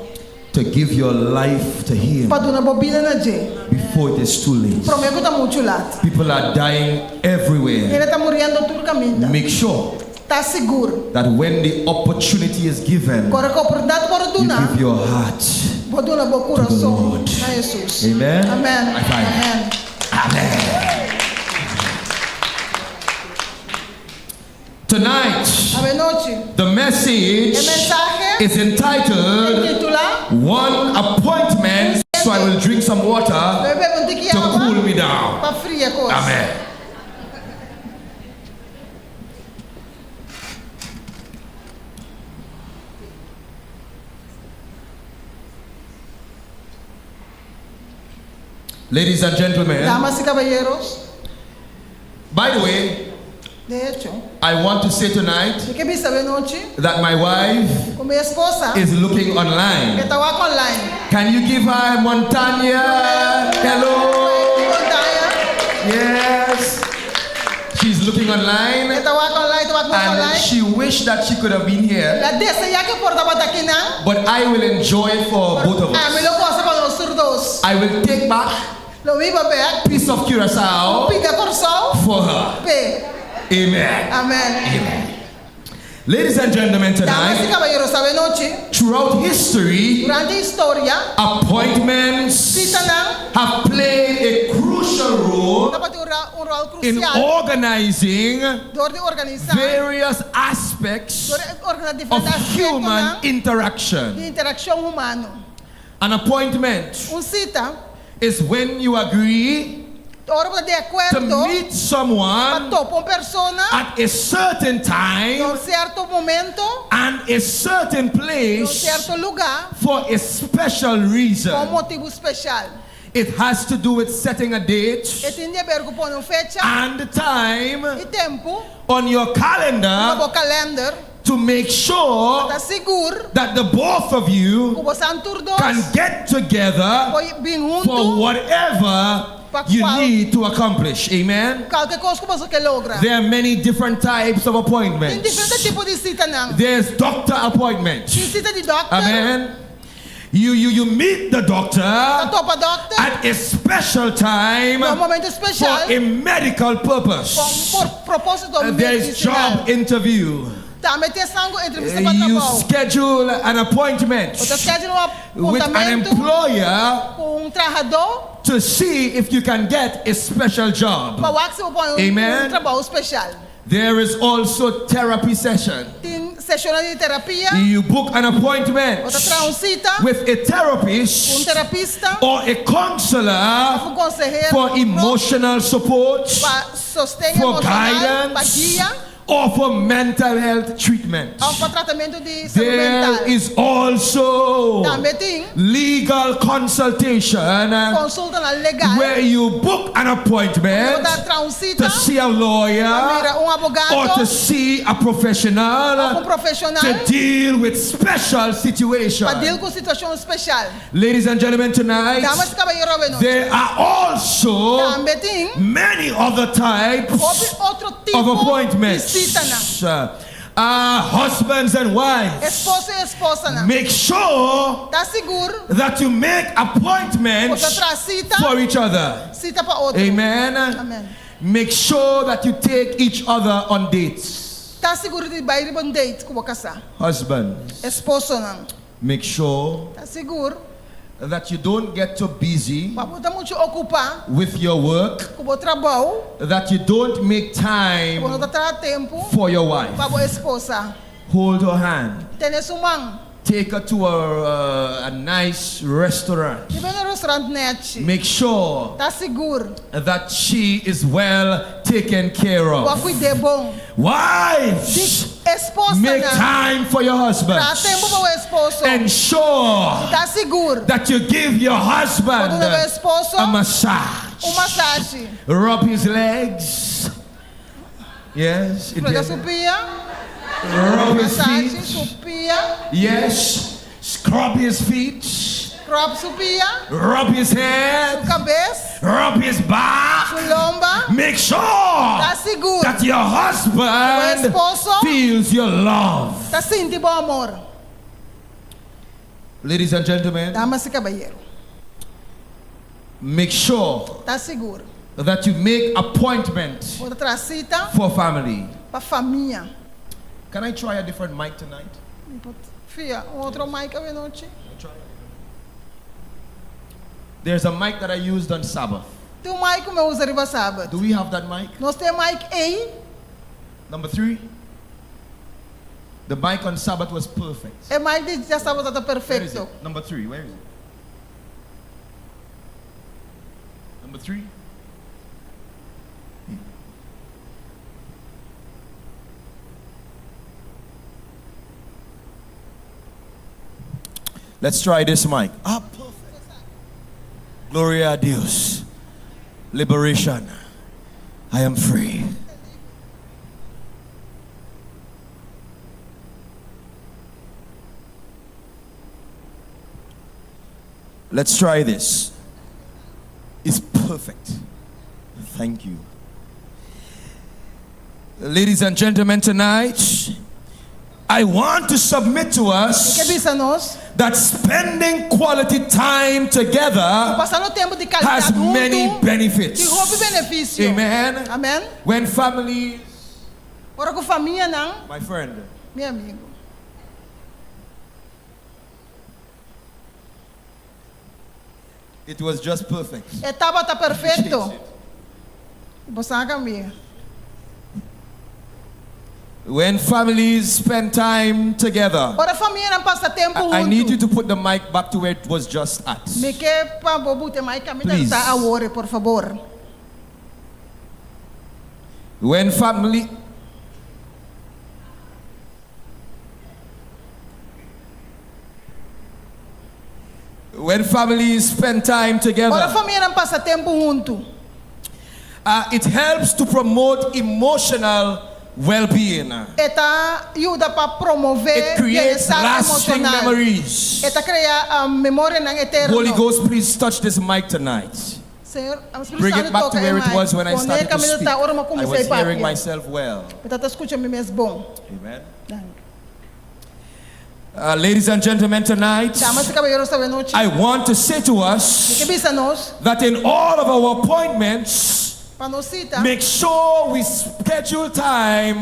To give your life to him. Pa duna bo bida na dje. Before it is too late. Promé ku ta muchu lat. People are dying everywhere. Hende ta muriendo tur kaminda. Make sure. Ta sigur. That when the opportunity is given. Ku ora ku oportunidat por You duna. give your heart. Bo duna bo kurason na Hesus. Amen. Amen. High five. Amen. Amen. Tonight. Awe nochi. The message. E mensahe. Is entitled. Intitulá. One appointment. So I will drink some water. Lo mi bebe un tiki To awa. cool me down. Pa fria kos. Amen. Ladies and gentlemen. Damas y caballeros. By the way, De hecho, I want to say tonight mi ke bisa awe nochi that my wife ku mi esposa is looking online. E ta wak online. Can you give her Montaña? Hello. Montaña. Yes. looking online E ta wak online, ta wak nos and online. she wished that she could have been here. El a deseá ku e por tabata akinan. But I will enjoy it for both of Ami us. lo gosa pa nos tur dos. I will take back Lo mi hiba bèk piece of un Curacao pida Kòrsou for her. p'e. Amen. Amen. Amen. Ladies and gentlemen, Damas i tonight, kabayeros, awe nochi, throughout history, durante historia, appointments sitanan have played a crucial role tabatin un ra- un ròl in krusial organizing dor di organisá, various aspects dor di organisá of diferente human aspektonan di interaction. interakshon humano. An appointment Un sita is when you agree Ora bo ta di to akuerdo meet pa someone topa un persona at a certain na time un sierto momento, and a certain na un place sierto lugá, for a special pa un reason. motibu speshal. It has to do with setting a date E tin di aber ku pone un fecha and time i tempu on your riba calendar bo kalènder to make sure pa ta sigur that the both of you ku bosan tur dos can get together por bin for huntu whatever pa you kual need to accomplish. Amen. kualke kos ku boso ke logra. There are many different types of Tin appointments. diferente tipo di sitanan. There's doctor appointments. Tin sita di dòkter. Amen. You you you meet the doctor Ta topa dòkter at a special time na un momento for speshal a medical purpose. pa un por propósito Uh, There is medisinal. job interview. Tambe tin esnan ku entrevista pa You trabou. schedule an appointment Bo ta schedule un with an apuntamentu employer ku un trahadó to see if you can get a special job. pa wak si bo por un Amen. trabou speshal. There is also therapy session. Tin seshonnan di terapia. You book an appointment Bo ta traha un sita with a ku un therapist terapista or a counselor òf un konsehero for emotional support, pa sosten for emoshonal, pa guidance, guia or for mental health treatment. òf pa tratamentu di salú There mental. is also Tambe tin legal consultation konsultanan legal where you book an appointment Bo ta traha un sita to see a lawyer pa mira un abogado or to see a professional òf un profeshonal to deal with special situations. pa deal ku situashon speshal. Ladies and gentlemen, tonight Damas i kabayero awe nochi. there are also Tambe tin many other types hopi otro of tipo di appointments. sitanan. Uh, husbands and wives, Esposo i esposanan. make sure Ta sigur that you make appointments ku ta traha sita for each other. sita pa otro. Amen. Amen. Make sure that you take each other on dates. Ta sigur di bai riba un date ku bo kasá. Husbands, Esposonan. make sure Ta sigur that you don't get too busy pa bo ta muchu okupá with your work ku bo trabou, that you don't make ku bo no time ta traha tempu for your wife. pa bo esposa. Hold her hand. Tene su man. Take her to a, a nice restaurant. Hib'é na un restaurant nèchi. Make sure Ta sigur that she is well taken care ku a of. kuid'é bon. Wives, Di esposanan. make time for your husband. Traha tempu pa bo esposo. Ensure Ta sigur that you give your husband ku duna bo esposo a massage. un masashi. Rub his legs. Yes. Frega su pia. Rub his Masashi feet. su pia. Yes. Scrub his feet. Scrub su pia. Rub his head. Su kabes. Rub his back. Su lomba. Make sure Ta sigur. that your husband Bo esposo feels your love. Ta sinti bo amor. Ladies and gentlemen. Damas i kabayero. Make sure Ta sigur. that you make appointment Bo ta traha sita for family. pa famia. Can I try a different mic tonight? Mi por fia un otro mic awenochi? There's a mic that I used on Sabbath. Tin un mic ku mi a usa riba Sabat. Do we have that mic? Nos tin e mic ei? Number 3. The mic on Sabbath was perfect. E mic di djasabat tabata Where is perfecto. it? Number 3, where is it? Number 3. Let's try this mic. Ah, perfect. Gloria a Dios. Liberation. I am free. Let's try this. It's perfect. Thank you. Ladies and gentlemen, tonight, I want to submit to Mi us ke bisa nos, that spending quality time together pasando tempu di has kalidat huntu many benefits. tin hopi benefisio. Amen. Amèn. When families, Ora ku famianan, my friend, mi amigu. It was just perfect. E tabata perfekto. Bo sa kambia. When families spend time together. Ora famianan pasa tempu I need you huntu. to put the mic back to where it was just at. Mi ke pa bo buta e mic kaminda Please. ta awor, por fabor. When family When families spend time together. Ora famianan pasa tempu huntu. Uh, it helps to promote emotional well-being. E ta yuda pa promové It creates bienestar lasting emoshonal. memories. E ta krea memorianan eterno. Holy Ghost, please touch this mic tonight. Señor, Spiritu Bring Santu it back to toka e where it mic. was when I Pone started to kaminda speak. ta ora mi a I kuminsá was e papia. hearing myself well. Mi tabata skucha mi mes bon. Amen. Danki. Uh, ladies and gentlemen, tonight, Damas i kabayeros awe nochi. I want to say to us Mi ke bisa nos that in all of our appointments, pa nos sita, make sure we schedule time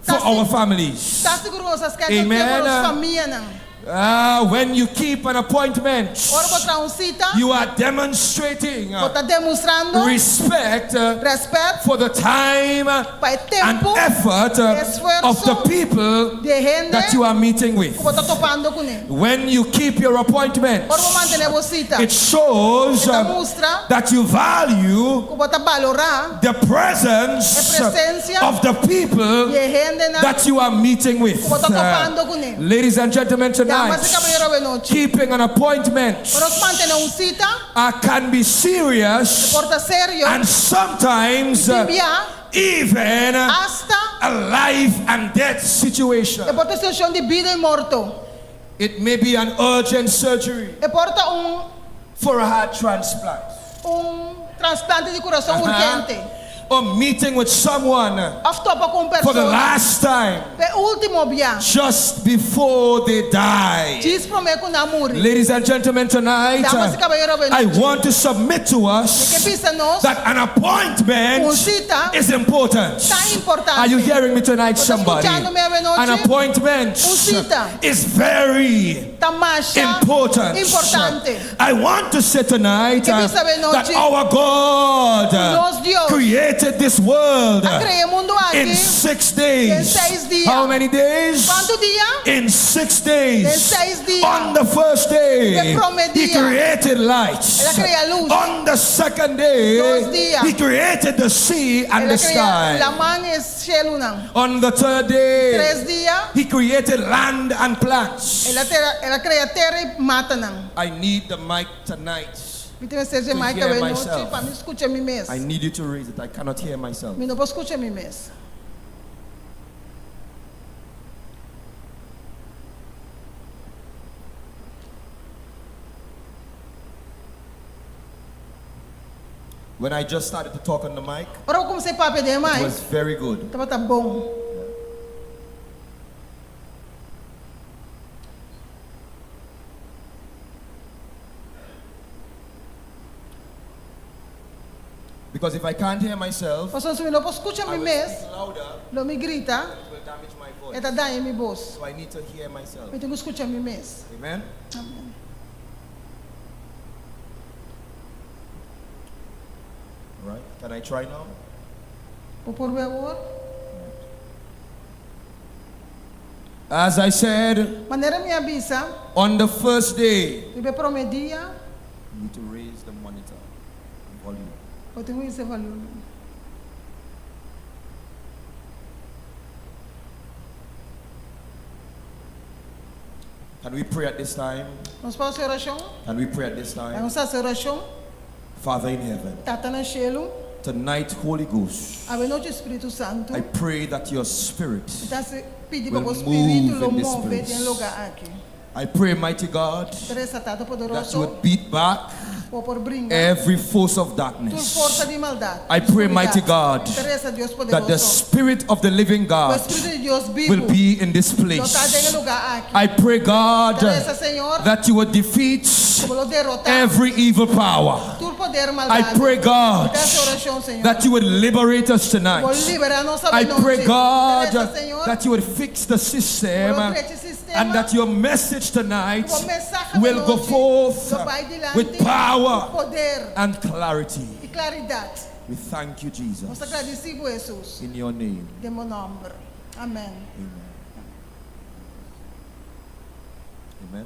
for our families. Ta sigur nos a schedule Amen. tempu pa nos famianan. Uh, when you keep an appointment, Ora bo traha un sita, you are demonstrating bo ta demostrando respect respet for the time pa e and tempu effort esfuerso of the people di e hende that you are meeting with. ku bo ta topando kuné. When you keep your appointment, Ora bo mantené bo sita, it shows e ta mustra that you value ku bo ta balorá the presence e presensia of the people di e hendenan that you are meeting with. ku bo ta topando kuné. Ladies and gentlemen, tonight, Damas i kabayero awe nochi. keeping an appointment Ora nos mantené un sita uh, can be serious e por ta serio and sometimes i tin bia even asta a life and death situation. E por ta situashon di bida i morto. It may be an urgent surgery. E por ta un For a heart transplant. Un transplante di kurason urgente. Or meeting with someone Of topa ku un for the persona last time. p'e ultimo bia. Just before they die. Djis promé ku nan muri. Ladies and gentlemen, tonight Damas i kabayero awe I nochi. want to submit to us Mi ke bisa nos that an appointment un sita is important. ta importante. Are you hearing me tonight, Bo ta somebody? skuchando mi awe nochi? An appointment Un sita is very ta masha important. importante. I want to say tonight Mi ke bisa awe that nochi our God ku nos Dios created this world a krea e mundu in aki six days. den seis dia. How many days? Kuantu dia? In six days. Den seis dia. On the first day, Den promé he dia. created lights. El a krea lus. On the second day, Dos dia. he created the sea and El the a krea sky. laman i shelunan. On the third day, Tres dia. he created land and plants. El a tera, el a krea tera i matanan. I need the mic tonight. Mi tin mester dje To mic hear awe nochi myself. pa mi skucha mi mes. I need you to raise it. I cannot hear myself. Mi no por skucha mi mes. When I just started to talk on the mic, Ora ku kuminsá papia den e it mic, was very good. tabata bon. Because if I can't hear myself, Pasobra si mi no por skucha mi I will mes, speak louder, lo mi grita, it will damage my voice. e ta daña mi bos. So I need to hear myself. Mi tin ku skucha mi mes. Amen. Amen. All right. Can I try now? Bo por wè awor? As I said, Manera mi a bisa, on the first day, riba e promé dia, You need to raise the monitor volume. Bo tin ku hisa e volumen. Can we pray at this time? Nos por hasi orashon? Can we pray at this time? Nos hasi orashon? Father in heaven. Tata na shelu. Tonight, Holy Ghost. Awe nochi Spiritu Santu. I pray that your spirit Mi ta pidi pa will bo spiritu move lo in this move place. den lugá aki. I pray, mighty God, Ta resa, Tata that you poderoso, would beat back. Bo por bringa every force of tur darkness. forsa di maldat. I pray, mighty Oskuridat. God, Mi ta resa Dios that the poderoso. Spirit of the living Ku e God Spiritu di Dios bibu will be in this lo ta den e place. lugá aki. I pray, God, Mi ta resa, Señor, that you would defeat ku bo lo derotá every evil power. tur poder I malbado. pray, God, Mi ta hasi orashon, Señor, that you would liberate us ku bo tonight. liberá nos I pray, awe nochi. Mi ta God, resa, Señor, that you would fix the ku system bo lo drecha e sistema, and that your message tonight ku bo mensahe will go anochi forth lo bai dilanti with power ku poder and clarity. i klaridat. We thank you, Jesus. Nos ta gradisí bo, Hesus, In your name. den bo nòmber. Amèn. Amen. Amen.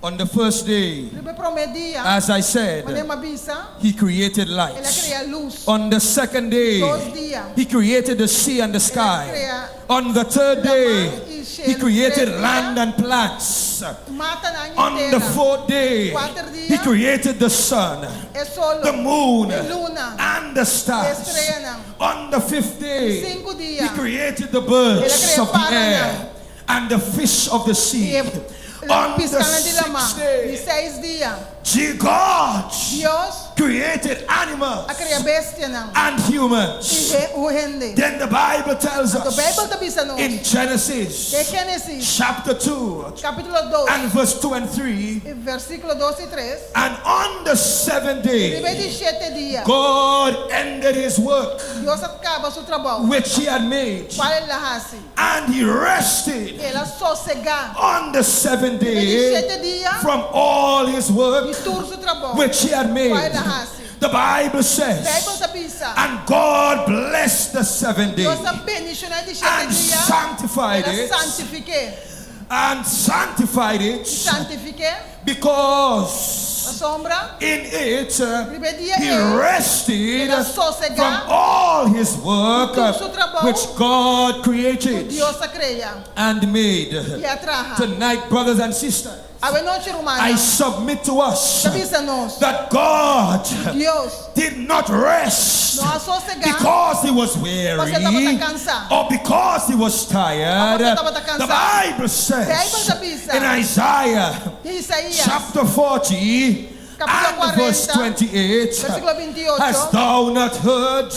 On the first day, Riba e promé dia, as I said, manera mi a bisa, he created el a light. krea lus. On the second day, Dos dia, he created the sea and the el a sky. krea On the third day, laman i he shelu. created Tres dia, land and plants. matanan i On the tera. fourth day, Kuater he dia, created the sun, e solo, the moon, e luna, and the e stars. streanan. On the fifth day, Sinku he dia, created the el a birds krea of the paranan air and the fish of the i sea. e On the piskanan di laman. sixth Di day, seis dia, God Dios created animals a krea bestianan and i humans. un hende. Then the Bible tells Anto Beibel us ta bisa nos in Genesis den Génesis chapter 2 kapítulo 2 and verse 2 and 3, i versíkulo 2 i 3, and on the seventh Riba day, di shete dia, God ended his work Dios a kaba su trabou, which he had made, kual el a hasi. and he rested El a sosegá on the seventh riba di day shete dia from all his work di tur su trabou, which he had kual made. el a hasi. The Bible Beibel says, ta bisa, and God blessed the seventh day Dios a bendishoná di shete and dia, sanctified el a it, santifik'é. and sanctified I it santifik'é because pasobra in it riba e dia he ei rested el a sosegá from all his work di tur su trabou which God ku created Dios a krea and made. i a traha. Tonight, brothers and sisters, Awe nochi, I rumannan, submit to us ta bisa nos, that God Dios did not rest no a sosegá because he was weary pasobra e tabata kansá or because he was òf tired. pasobra e tabata The kansá. Bible Beibel says ta bisa in Isaiah den Isaías chapter 40 kapítulo and verse 40, 28, versíkulo 28, Hast thou not heard?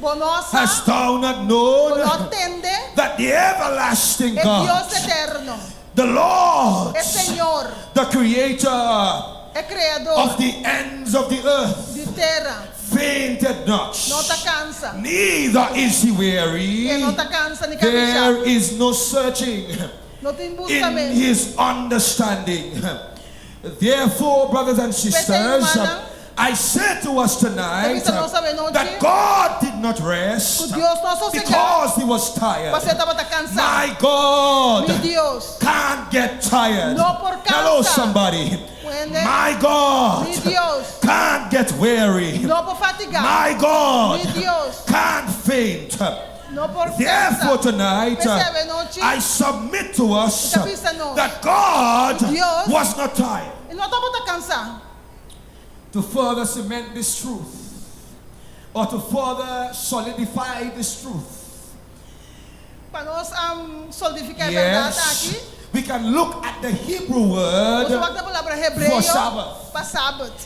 Bo no sa, Hast thou not bo known no tende that the everlasting e God, Dios eterno, the Lord, e Señor, the creator e Kreador of the ends of the earth, di tera, fainted not, no ta kansa, neither is he e weary. no ta kansa ni kabishá, There is no searching no tin in buskamentu. his understanding. Therefore, brothers and P'esei, sisters, rumannan, I say to us tonight ta bisa nos awe nochi that God did not ku rest Dios no a sosegá because he was tired. pasobra e tabata kansá. My God Mi Dios can't get tired. no por Hello, kansa. somebody. Wende, My God mi Dios can't get weary. no por fatigá. My God Mi Dios can't faint. no por Therefore, kansa. tonight, P'esei awe nochi, I submit to us mi ta bisa nos that God ku Dios was not tired. e no tabata kansá. To further cement this truth, or to further solidify this truth, Pa nos solidifiká e bèrdat yes, aki, we can look at the Hebrew nos word wak na palabra for hebreo Sabbath. pa Sabat.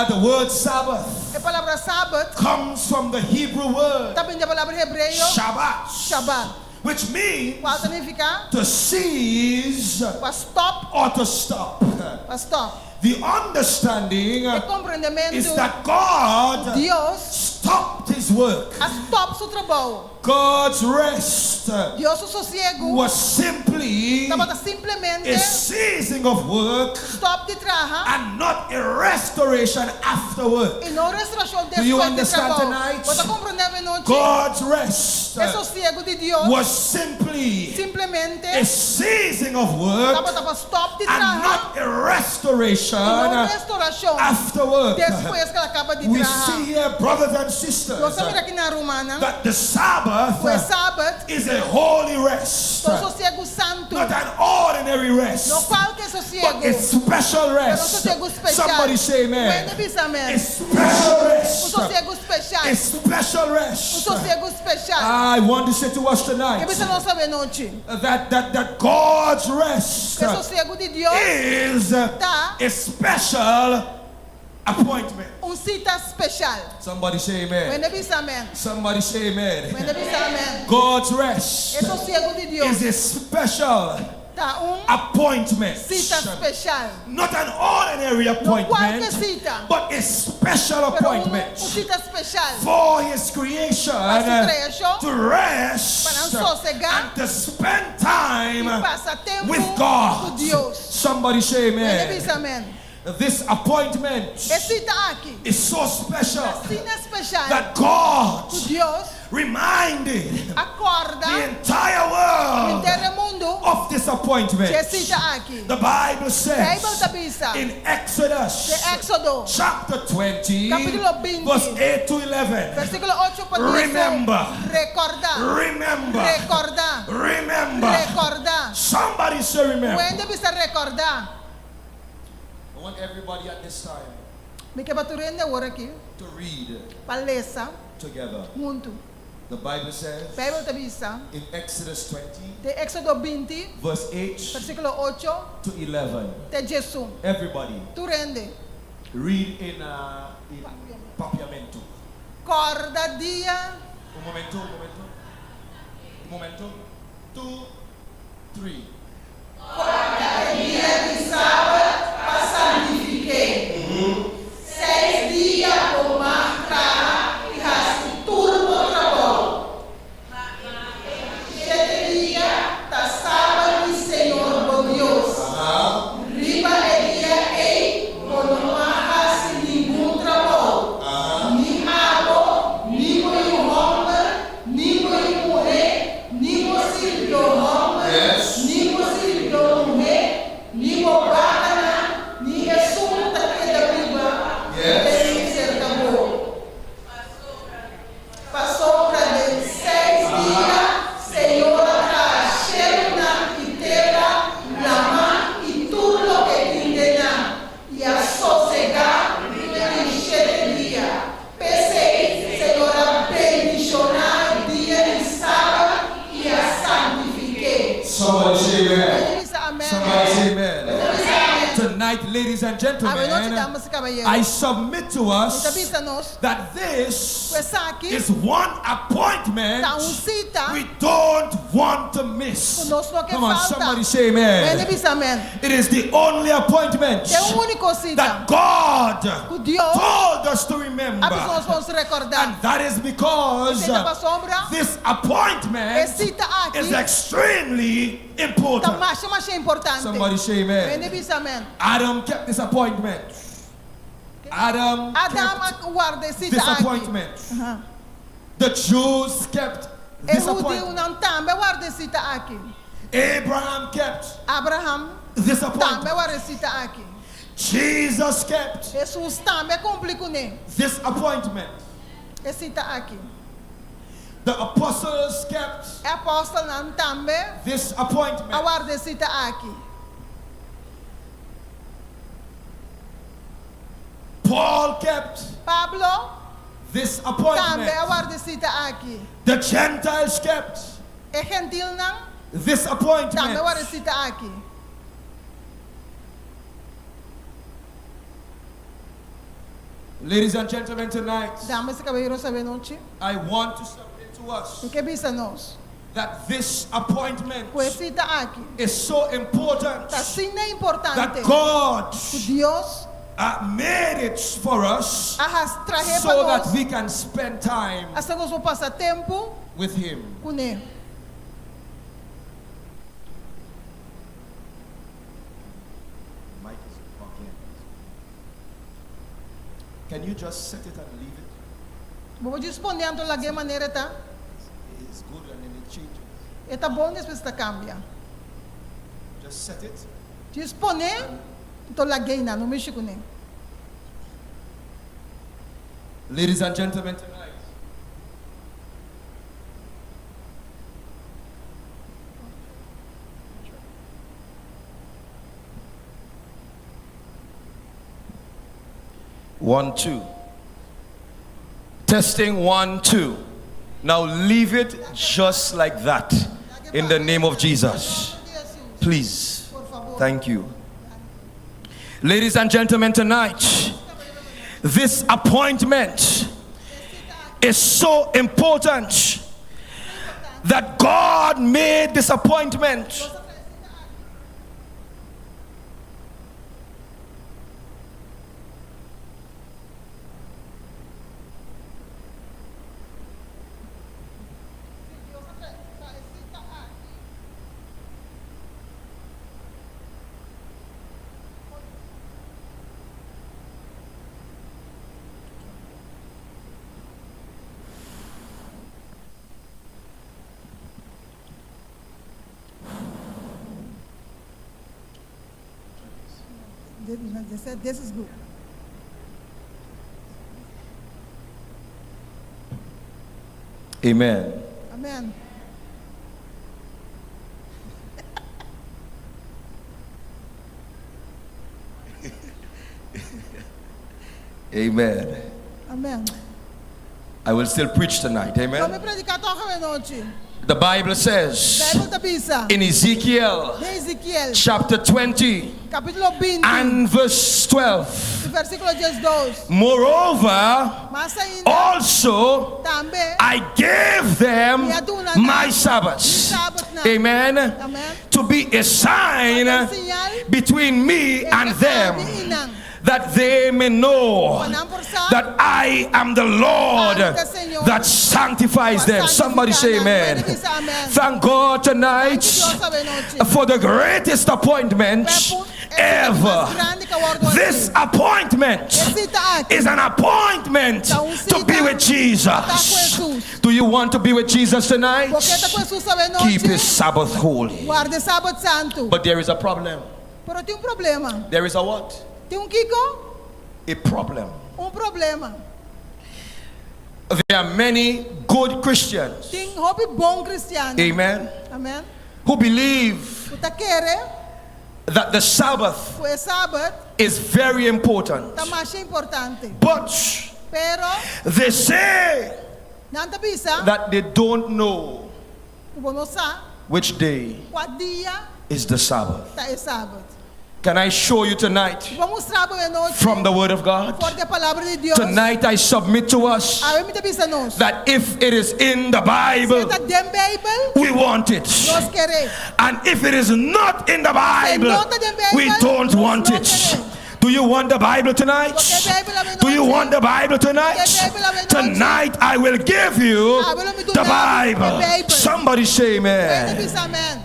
The word Sabbath E palabra Sabat comes from the Hebrew word ta bini di e palabra hebreo Shabbat, Shabbat, which means kual ta nifiká to cease pa stòp, or to stop. pa stòp. The understanding E is komprendementu that God Dios stopped his work. a stòp su trabou. God's rest Dios su sosiegu was simply tabata simplemente a ceasing of work stòp di traha and not a restoration after work. i no restorashon Do you despues di understand trabou. tonight? Bo ta komprendé avenochi? God's rest E sosiegu di Dios was simply simplemente a ceasing of work tabata pa stòp di and traha not a restoration i no restorashon after work. despues ku el a kaba di We traha. see here, brothers and Nos sisters, Nos a mira akinan rumannan. That the Sabbath Ku e Sabat. Is a holy rest. Ta un sosiegu santu. Not an ordinary rest. No kualke sosiegu. But a special rest. Pero un sosiegu speshal. Somebody say amen. Un hende bisa amen. A special rest. Un sosiegu speshal. A special rest. Un sosiegu speshal. I want to say to us tonight. Ke bisa nos awe nochi. That that that God's rest. Ku e sosiegu di Dios. Is Ta. a special appointment. Un sita speshal. Somebody say amen. Un hende bisa amen. Somebody say amen. Un hende bisa amen. God's rest. E sosiegu di Dios. Is a special. Ta un. Appointment. Sita speshal. Not an ordinary appointment. No kualke sita. But a special appointment. Pero un sita speshal. For his creation. Pa su kreashon. To rest. Pa nan sosegá. And to spend time. I pasa tempu. With God. Ku Dios. Somebody say amen. Un hende bisa amen. This appointment E sita aki is so special ta asina special that God ku Dios reminded a kòrda the entire world henter e mundu of this appointment. dje sita aki. The Bible says Beibel ta bisa in Exodus den Éksodo chapter 20 kapítulo 20 verse 8 to 11. versíkulo ocho pa dies Remember. Rekòrdá. Remember. Rekòrdá. Remember. Rekòrdá. Somebody say remember. Un hende bisa rekòrdá. I want everybody at this time. Mi ke pa tur hende awor aki. To read. Pa lesa. Together. Huntu. The Bible says. Bijbel ta bisa. In Exodus 20. Den Éxodo 20. Verse 8. Versíkulo ocho. To 11. Te diesun. Everybody. Tur hende. Read in in Papiamento. Kòrda dia. Un momento, un momento. Un momento. Two, three. Kòrda e dia di sabat pa santifik'é. Seis dia bo mag traha i hasi tur bo trabou. Ma e di shete dia ta sabat di Señor bo Dios. Riba e dia ei bo no mag hasi ningun trabou, ni abo, ni bo yu hòmber, ni bo yu muhé, Ni bo sirbidó hòmber, ni bo sirbidó muhé, ni bo bakanan, ni esun ku ta keda biba den serka bo. Pasobra den seis dia Señor a traha shelunan i tera, laman i tur loke tin den nan, i a sosegá riba e di shete dia. P'esei, Señor a bendishoná e dia di Sabat i a santifik'é. Somebody say amen. Puede bisa amen. Somebody say amen. Puede bisa amen. Tonight, ladies and gentlemen, Awenochi, damas i kabayero, I submit to mi ta us bisa nos that this ku esaki is one appointment ta un sita we don't want to miss. ku nos no ke Come on, falta. somebody say amen. Puede bisa amen. It is the only appointment Ta e úniko sita that God ku Dios told us to remember. a bisa nos pa nos rekordá. And that is because Esei ta pasobra this appointment e sita aki is extremely ta important. masha masha importante. Somebody say amen. Hende bisa amen. Adam kept this appointment. Adam Adam kept a warda e sita this aki. appointment. The Jews kept E this appointment. hudiunan tambe a warda e sita aki. Abraham kept Abraham this tambe appointment. a warda e sita aki. Jesus kept Hesus tambe a kumpli kuné this appointment. e sita aki. The apostles kept E apòstelnan tambe this appointment. a warda e sita aki. Paul kept Pablo this tambe appointment. a warda e sita aki. The Gentiles kept E gentilnan this tambe appointment. a warda e sita aki. Ladies and gentlemen, tonight Damas i kabayeros awenochi, I want to submit to us mi ke bisa nos that this appointment ku e sita aki is so important ta asina that importante God ku Dios made it for us a has trahe pa so that nos we can spend time asina ku nos por pasa tempu with Him. kuné. Mic is okay. Can you just set it and leave it? Bo por djis pone anto lag'é manera e ta. It's good and then it changes. E ta bon despues e ta kambia. Just set it. Djis pone anto lag'é einan, no mishi kuné. Ladies and gentlemen, tonight. One, two. Testing one, two. Now leave it just like that. In the name of Jesus. Please. Thank you. Ladies and gentlemen, tonight, this appointment is so important that God made this appointment. They said this is good. Amen. Amen. Amen. Amen. I will still preach tonight. Lo mi Amen. prediká tòg awe nochi. The Bible says Beibel ta bisa. in Ezekiel Den Ezekiel, chapter 20 kapítulo 20, and verse 12. versíkulo 12. Moreover, Mas ainda, also tambe, I gave them my Sabbaths. Amen. Amen. To be a sign between me and them, that they may know that I am the Lord that sanctifies them. Somebody say amen. Thank God tonight for the greatest appointment ever. This appointment is an appointment to be with Jesus. Do you want to be with Jesus tonight? Bo ke ta ku Hesus awe Keep nochi. his Sabbath holy. Warda sabat santu. But there is a problem. Pero tin un problema. There is a what? Tin un kiko? A problem. Un problema. There are many good Christians, Tin hopi bon kristian. amen, Amen. who believe Ku ta kere that the Sabbath ku e sabat is very important. ta masha importante. But Pero they say nan ta bisa that they don't know ku bo no sa which day kua dia is the Sabbath. ta e sabat. Can I show you tonight Bo mustra bo awe nochi from the Word of God? for di e palabra di Dios. Tonight I submit to us Awe mi ta bisa nos. that if it is in the Si Bible, ta den Beibel, we want it. nos ker'é. And if it is not in the Bible, we don't want it. Do you want the Bible tonight? Do you want the Bible tonight? Tonight I will give you the Bible. Somebody say Hende amen. bisa amen.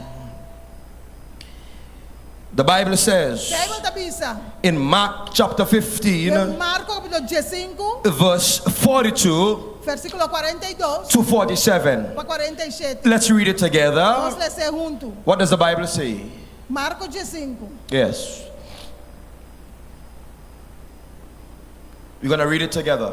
The Bible says Beibel ta bisa. in Mark chapter Den 15, Marko kapítulo 15, verse 42 versíkulo 42 to 47. pa 47. Let's read it Nos together. les'é huntu. What does the Bible say? Marko 15. Yes. We're going to read it together.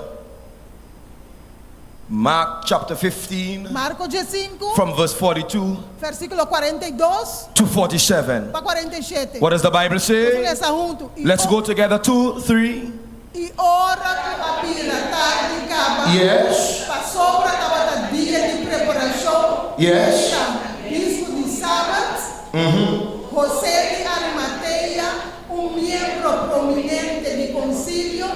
Mark chapter 15, Marko 15, from verse 42 versíkulo 42 to 47. pa 47. What does the Bible Nos say? lesa huntu. I Let's go together. Two, three. I ora ku a bira tardi kaba, Yes. pasobra tabata dia di preparashon, Yes. bispu di sabat, José di Arimatea, un miembro prominente di konsilio,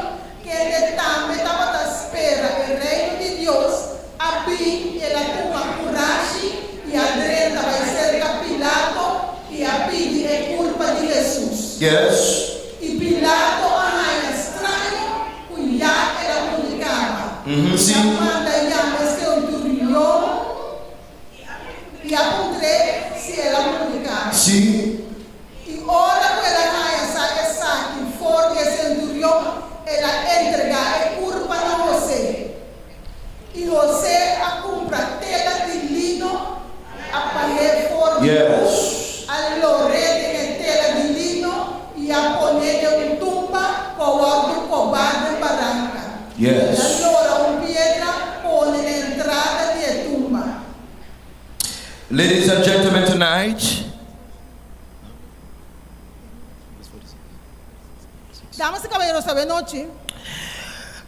kende tambe tabata spera e Reino di Dios, a bin, el a tuma kurashi i a drenta bai serka Pilato i a pidi e kurpa di Hesus. Yes. I Pilato a haña straño ku ya el a muri kaba. Sí. El a manda yama e senturion i a puntr'é si el a muri kaba. Sí. I ora ku el a haña sa esaki for di e senturion, el a entregá e kurpa na Hosé. I Hosé a kumpra tela di lino, a pah'é for di Yes. a lor'é den e tela di lino i a pon'é den un tumba ku a wòrdu kobá den baranka. Yes. El a lora un piedra pone na entrada di e tumba. Ladies and gentlemen, tonight, Damas i kabayeronan, awe nochi.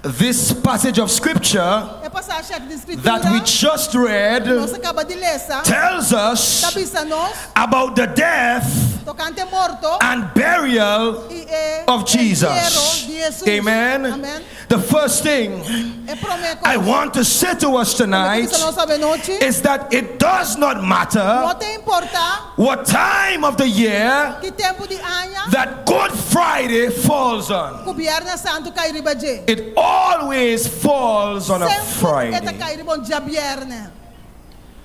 This passage of scripture E pasashi aki di Skritura that we just read ku nos a kaba di lesa tells us ta bisa nos about the death tokante morto and burial i e of entierro Jesus. di Hesus. Amen. Amen. The first thing E promé I kos want to say to us ku mi ke tonight bisa nos avenochi, is that it does not no matter ta importá what time of the year ki tempu di aña that Good Friday falls on. ku Bièrnè Santu kai riba dje. It always falls on a Semper e ta Friday. kai riba un djabièrnè.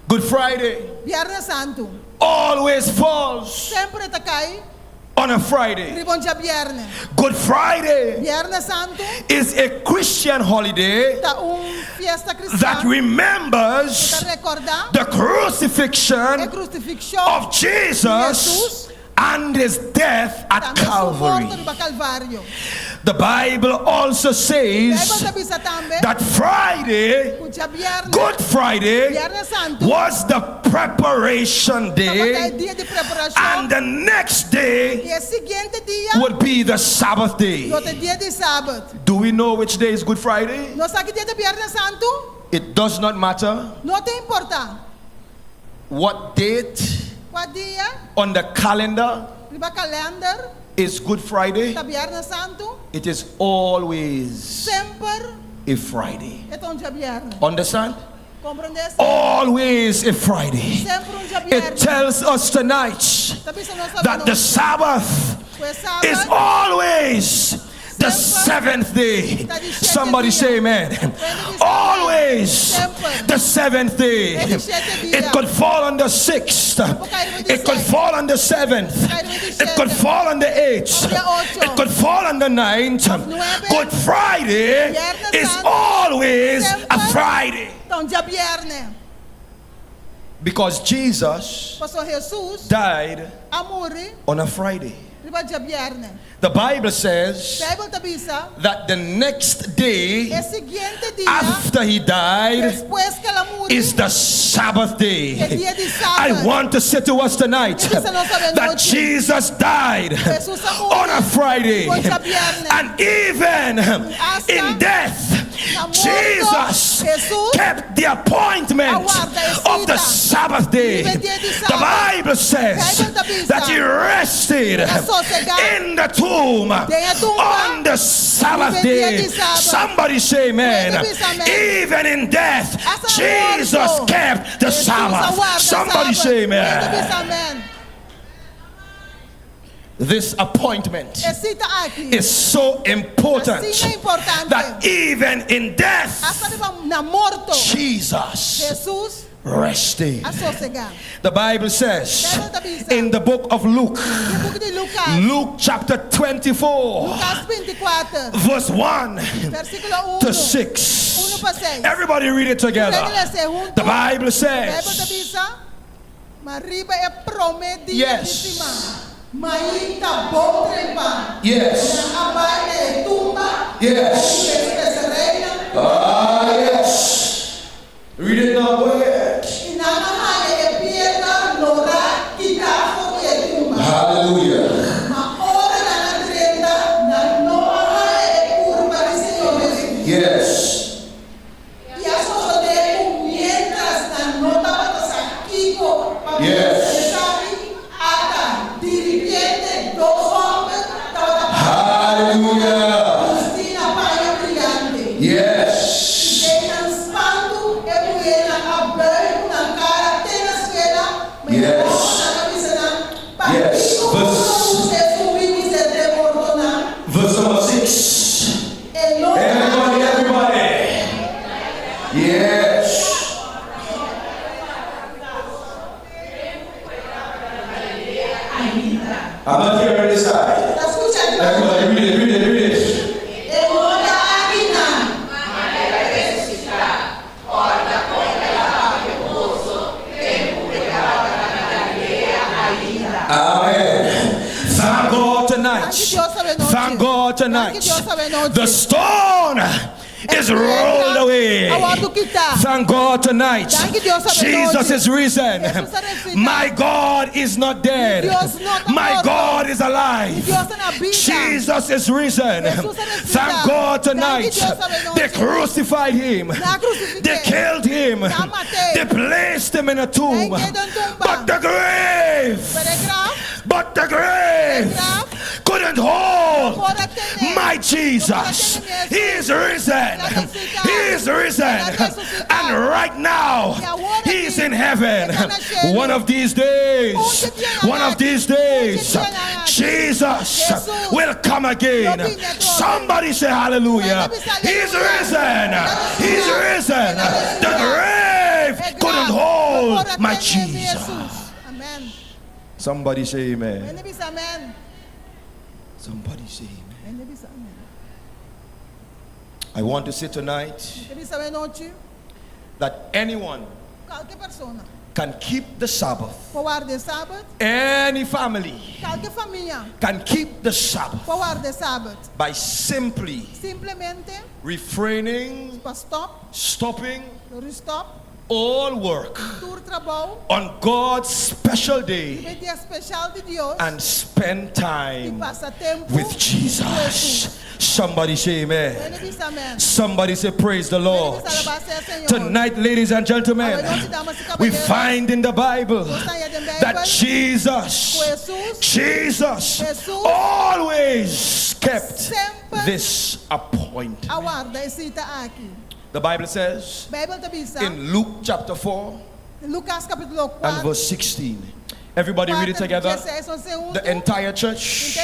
Good Friday Bièrnè Santu always falls semper e ta kai on a Friday. riba un djabièrnè. Good Friday Bièrnè Santu is a Christian holiday ta un fiesta that kristian ku remembers ta rekordá the e crucifixion krusifikshon of di Jesus Hesus and his death at tambe su Calvary. morto riba Kalvario. The Bible also Beibel says ta bisa tambe that Friday, ku djabièrnè, Good Friday, Bièrnè Santu, was the preparation tabata e day, dia di preparashon and the next day i e siguiente dia would be the Sabbath day. lo ta e dia di Sabat. Do we know which day is Good Friday? Nos sa ki dia ta Bièrnè Santu? It does not matter No ta importá what date kua dia on the calendar riba kalènder is Good Friday. ta Bièrnè Santu, It is always semper a Friday. e ta un djabièrnè. Understand? Komprondé esei? Always a Friday. Semper un It djabièrnè. tells us tonight Ta bisa nos that the avenochi Sabbath ku e is Sabat always the seventh day. Somebody say amen. Always the seventh day. It could fall on the sixth. It could fall on the seventh. It could fall on the eighth. It could fall on the ninth. Good Friday is always a Friday. Ta un djabièrnè. Because Jesus Pasobra Hesus died a muri on a Friday. riba djabièrnè. The Bible says Beibel ta bisa that the next day e siguiente dia after he died despues ku el a muri is the Sabbath day. E dia di I Sabat. want to say to us tonight Mi ke bisa nos that avenochi. Jesus died Hesus a muri on a Friday riba djabièrnè. and even Hasta in death na morto, Jesus Hesus kept the appointment a warda e of the sita Sabbath day. riba e dia di The Sabat. Bible says Beibel ta bisa that he rested El a sosegá in the tomb den e tumba on the Sabbath riba e dia day. di Sabat. Somebody say amen. Hende bisa amen. Even in death, Hasta na Jesus morto, kept the Hesus a Sabbath. warda Somebody Sabat. say Hende amen. bisa amen. This appointment E sita aki is so important Asina importante. that even in death, Hasta riba na morto, Jesus Hesus rested. a sosegá. The Bible says Beibel ta bisa in the book of Luke, den buki di Lukas, Luke chapter 24, Lukas 24, verse 1 versíkulo to 1. 6. 1 pa 6. Everybody read it together. Tur hende les'é huntu. The Bible Beibel ta says, bisa, Ma riba e promé dia di Yes. siman, mainta bon trempan, Yes. nan a bai na e tumba Yes. ku e spesereinan. Ah, yes. Read it now, go ahead. I nan a haña e piedra lorá kitá for di e tumba. Hallelujah. Ma ora nan a drenta, nan no a haña e kurpa di Señor Hesus. Yes. I a sosodé ku miéntras nan no tabata sa kiko pa Yes. pensa di esaki, ata diripiente dos hòmber tabata papia Hallelujah. bistí na paña briante. Yes. I den nan spantu e muhénan a bùig ku nan kara te na suela, ma e Yes. hòmbernan a bisa nan, Yes. Pakiko Verse boso ta buska esun bibu entre e mortonan? Verse number 6. E no ta Everybody, aki. everybody. Yes. I'm not hearing this side. Ta skucha di banda. Everybody, read it, read it, read it. E no ta aki nan. Amen. Thank God tonight. Danki Dios avenochi. Thank God tonight. Danki Dios avenochi. The stone is rolled away. A wòrdu kitá. Thank God tonight. Danki Dios Jesus anochi. is risen. Hesus a resusitá. My God is not dead. Mi Dios no ta My morto. God is alive. Mi Dios ta na bida. Jesus is risen. Hesus a resusitá. Thank God tonight. Danki Dios anochi. They crucified him. Nan a krusifik'é. They killed him. Nan a mat'é. They placed him in a tomb. Nan a hink'é den tumba. But the grave, Pero e graf, but the grave E graf couldn't hold no por a ten'é. my Jesus. No por a tene He is risen. El a resusitá. He is risen. El a resusitá. And right now, I awor he is aki, in heaven. e ta na shelu. One of these days, Un di e dianan one of aki. these days, Un di e dianan aki. Jesus Jesus will come again. lo bini atrobe. Somebody say hallelujah. Hende bisa He's aleluya. risen. El a He's resusitá. risen. El a The resusitá. grave E graf couldn't no hold por a my tene mi Jesus. Hesus. Amen. Somebody say amen. Hende bisa amen. Somebody say amen. Hende bisa amen. I want to say tonight Mi ke bisa anochi, that anyone kualke persona can keep the Sabbath. por warda sabat, Any family kualke famia can keep the Sabbath por warda sabat. by simply Simplemente refraining, pa stòp, stopping stòp, all work tur trabou, on God's special day e dia spesial di Dios and spend i time pasa tempu with Jesus. Somebody say amen. Hende bisa amen. Somebody say praise the Lord. Hende bisa alabá sea Señor. Tonight, ladies and gentlemen, we find in the Bible that Jesus, Jesus always kept this appointment. A warda e sita aki. The Bible says Beibel ta bisa in Luke chapter 4 Lukas kapítulo 4 and verse 16. Everybody read it together. The entire church.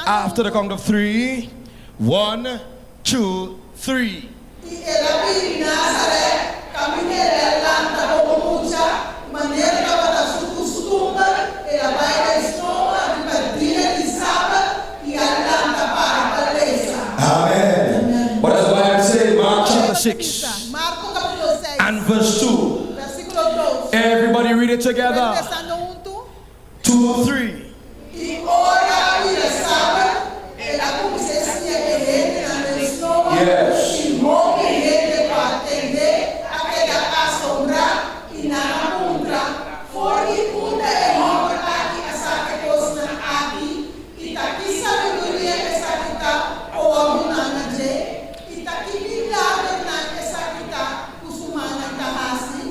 After the count of three. One, two, three. I el a bini Názarèt, kaminda el a lanta komo mucha, manera tabata su kustumber, el a bai den snoa riba dia di sabat i a lanta para pa lesa. Amen. What does the Bible say? Mark chapter 6 Marko kapítulo 6, and verse 2. versíkulo 2. Everybody read it together. Lesando huntu. 2, 3. I ora a bira sabat, el a kuminsá siña e hendenan den snoa. Yes. I hopi hende ku a tend'é a keda asombrá i nan a puntra, For di unda e hòmber aki a saka e kosnan aki? I ta ki sabiduria esaki ta ku a duna na dje? I ta ki milagernan esaki ta ku su mannan ta hasi?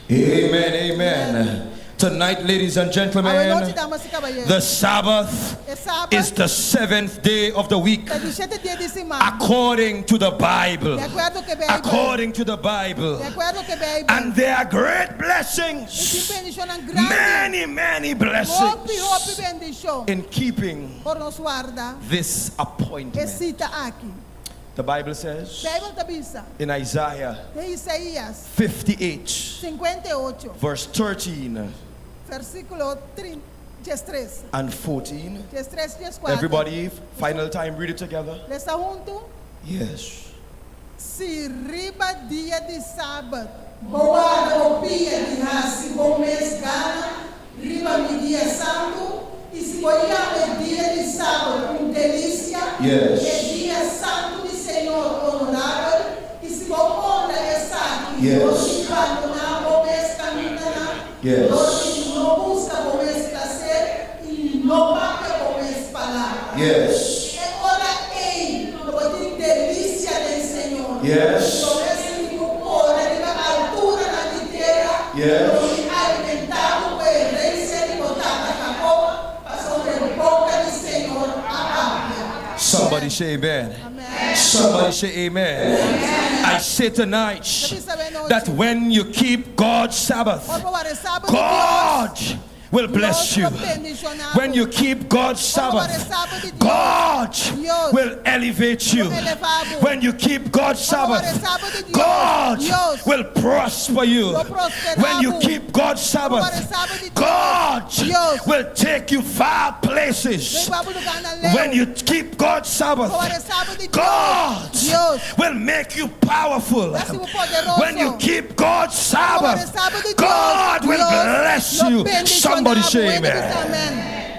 Amen, amen. Tonight, ladies and gentlemen, Awe nochi, damas i kabayero. the Sabbath E sabat is the seventh day of the week, ta di shete dia di siman. according to the Bible. Di akuerdo ku Beibel. According to the Bible. Di akuerdo ku Beibel. And there are great blessings. I tin bendishonnan grandi. Many, many blessings. Hopi, hopi bendishon. In keeping Ora nos warda this appointment. e sita aki. The Bible says Beibel ta bisa in Isaiah den Isaías 58, 58, verse 13 versíkulo 13 and 14. 13 14. Everybody, final time, read it together. Lesa huntu. Yes. Si riba dia di sabat, bo warda bo pia di hasi bo mes gana riba mi dia santu, i si bo yama e dia di sabat un delisia, Yes. e dia santu di Señor onorabel, i si bo honra esaki, Yes. dor di bandoná bo mes kamindanan, Yes. dor di no buska bo mes plaser i no papia bo mes palabra. Yes. E ora ei lo bo tin delisia den Señor. Yes. Lo mi hasi bo kore riba alturanan di tera. Yes. Lo mi alimentá bo ku e herensia di bo tata Jacob, pasobra e boka di Señor a papia. Somebody say amen. Somebody say amen. I say tonight that when you keep God's Sabbath, God will bless you. When you keep God's Sabbath, God will elevate you. When you keep God's Sabbath, God will prosper you. When you keep God's Sabbath, God will take you far places. When you keep God's Sabbath, God will make you powerful. When you keep God's Sabbath, God will bless you. Somebody say amen.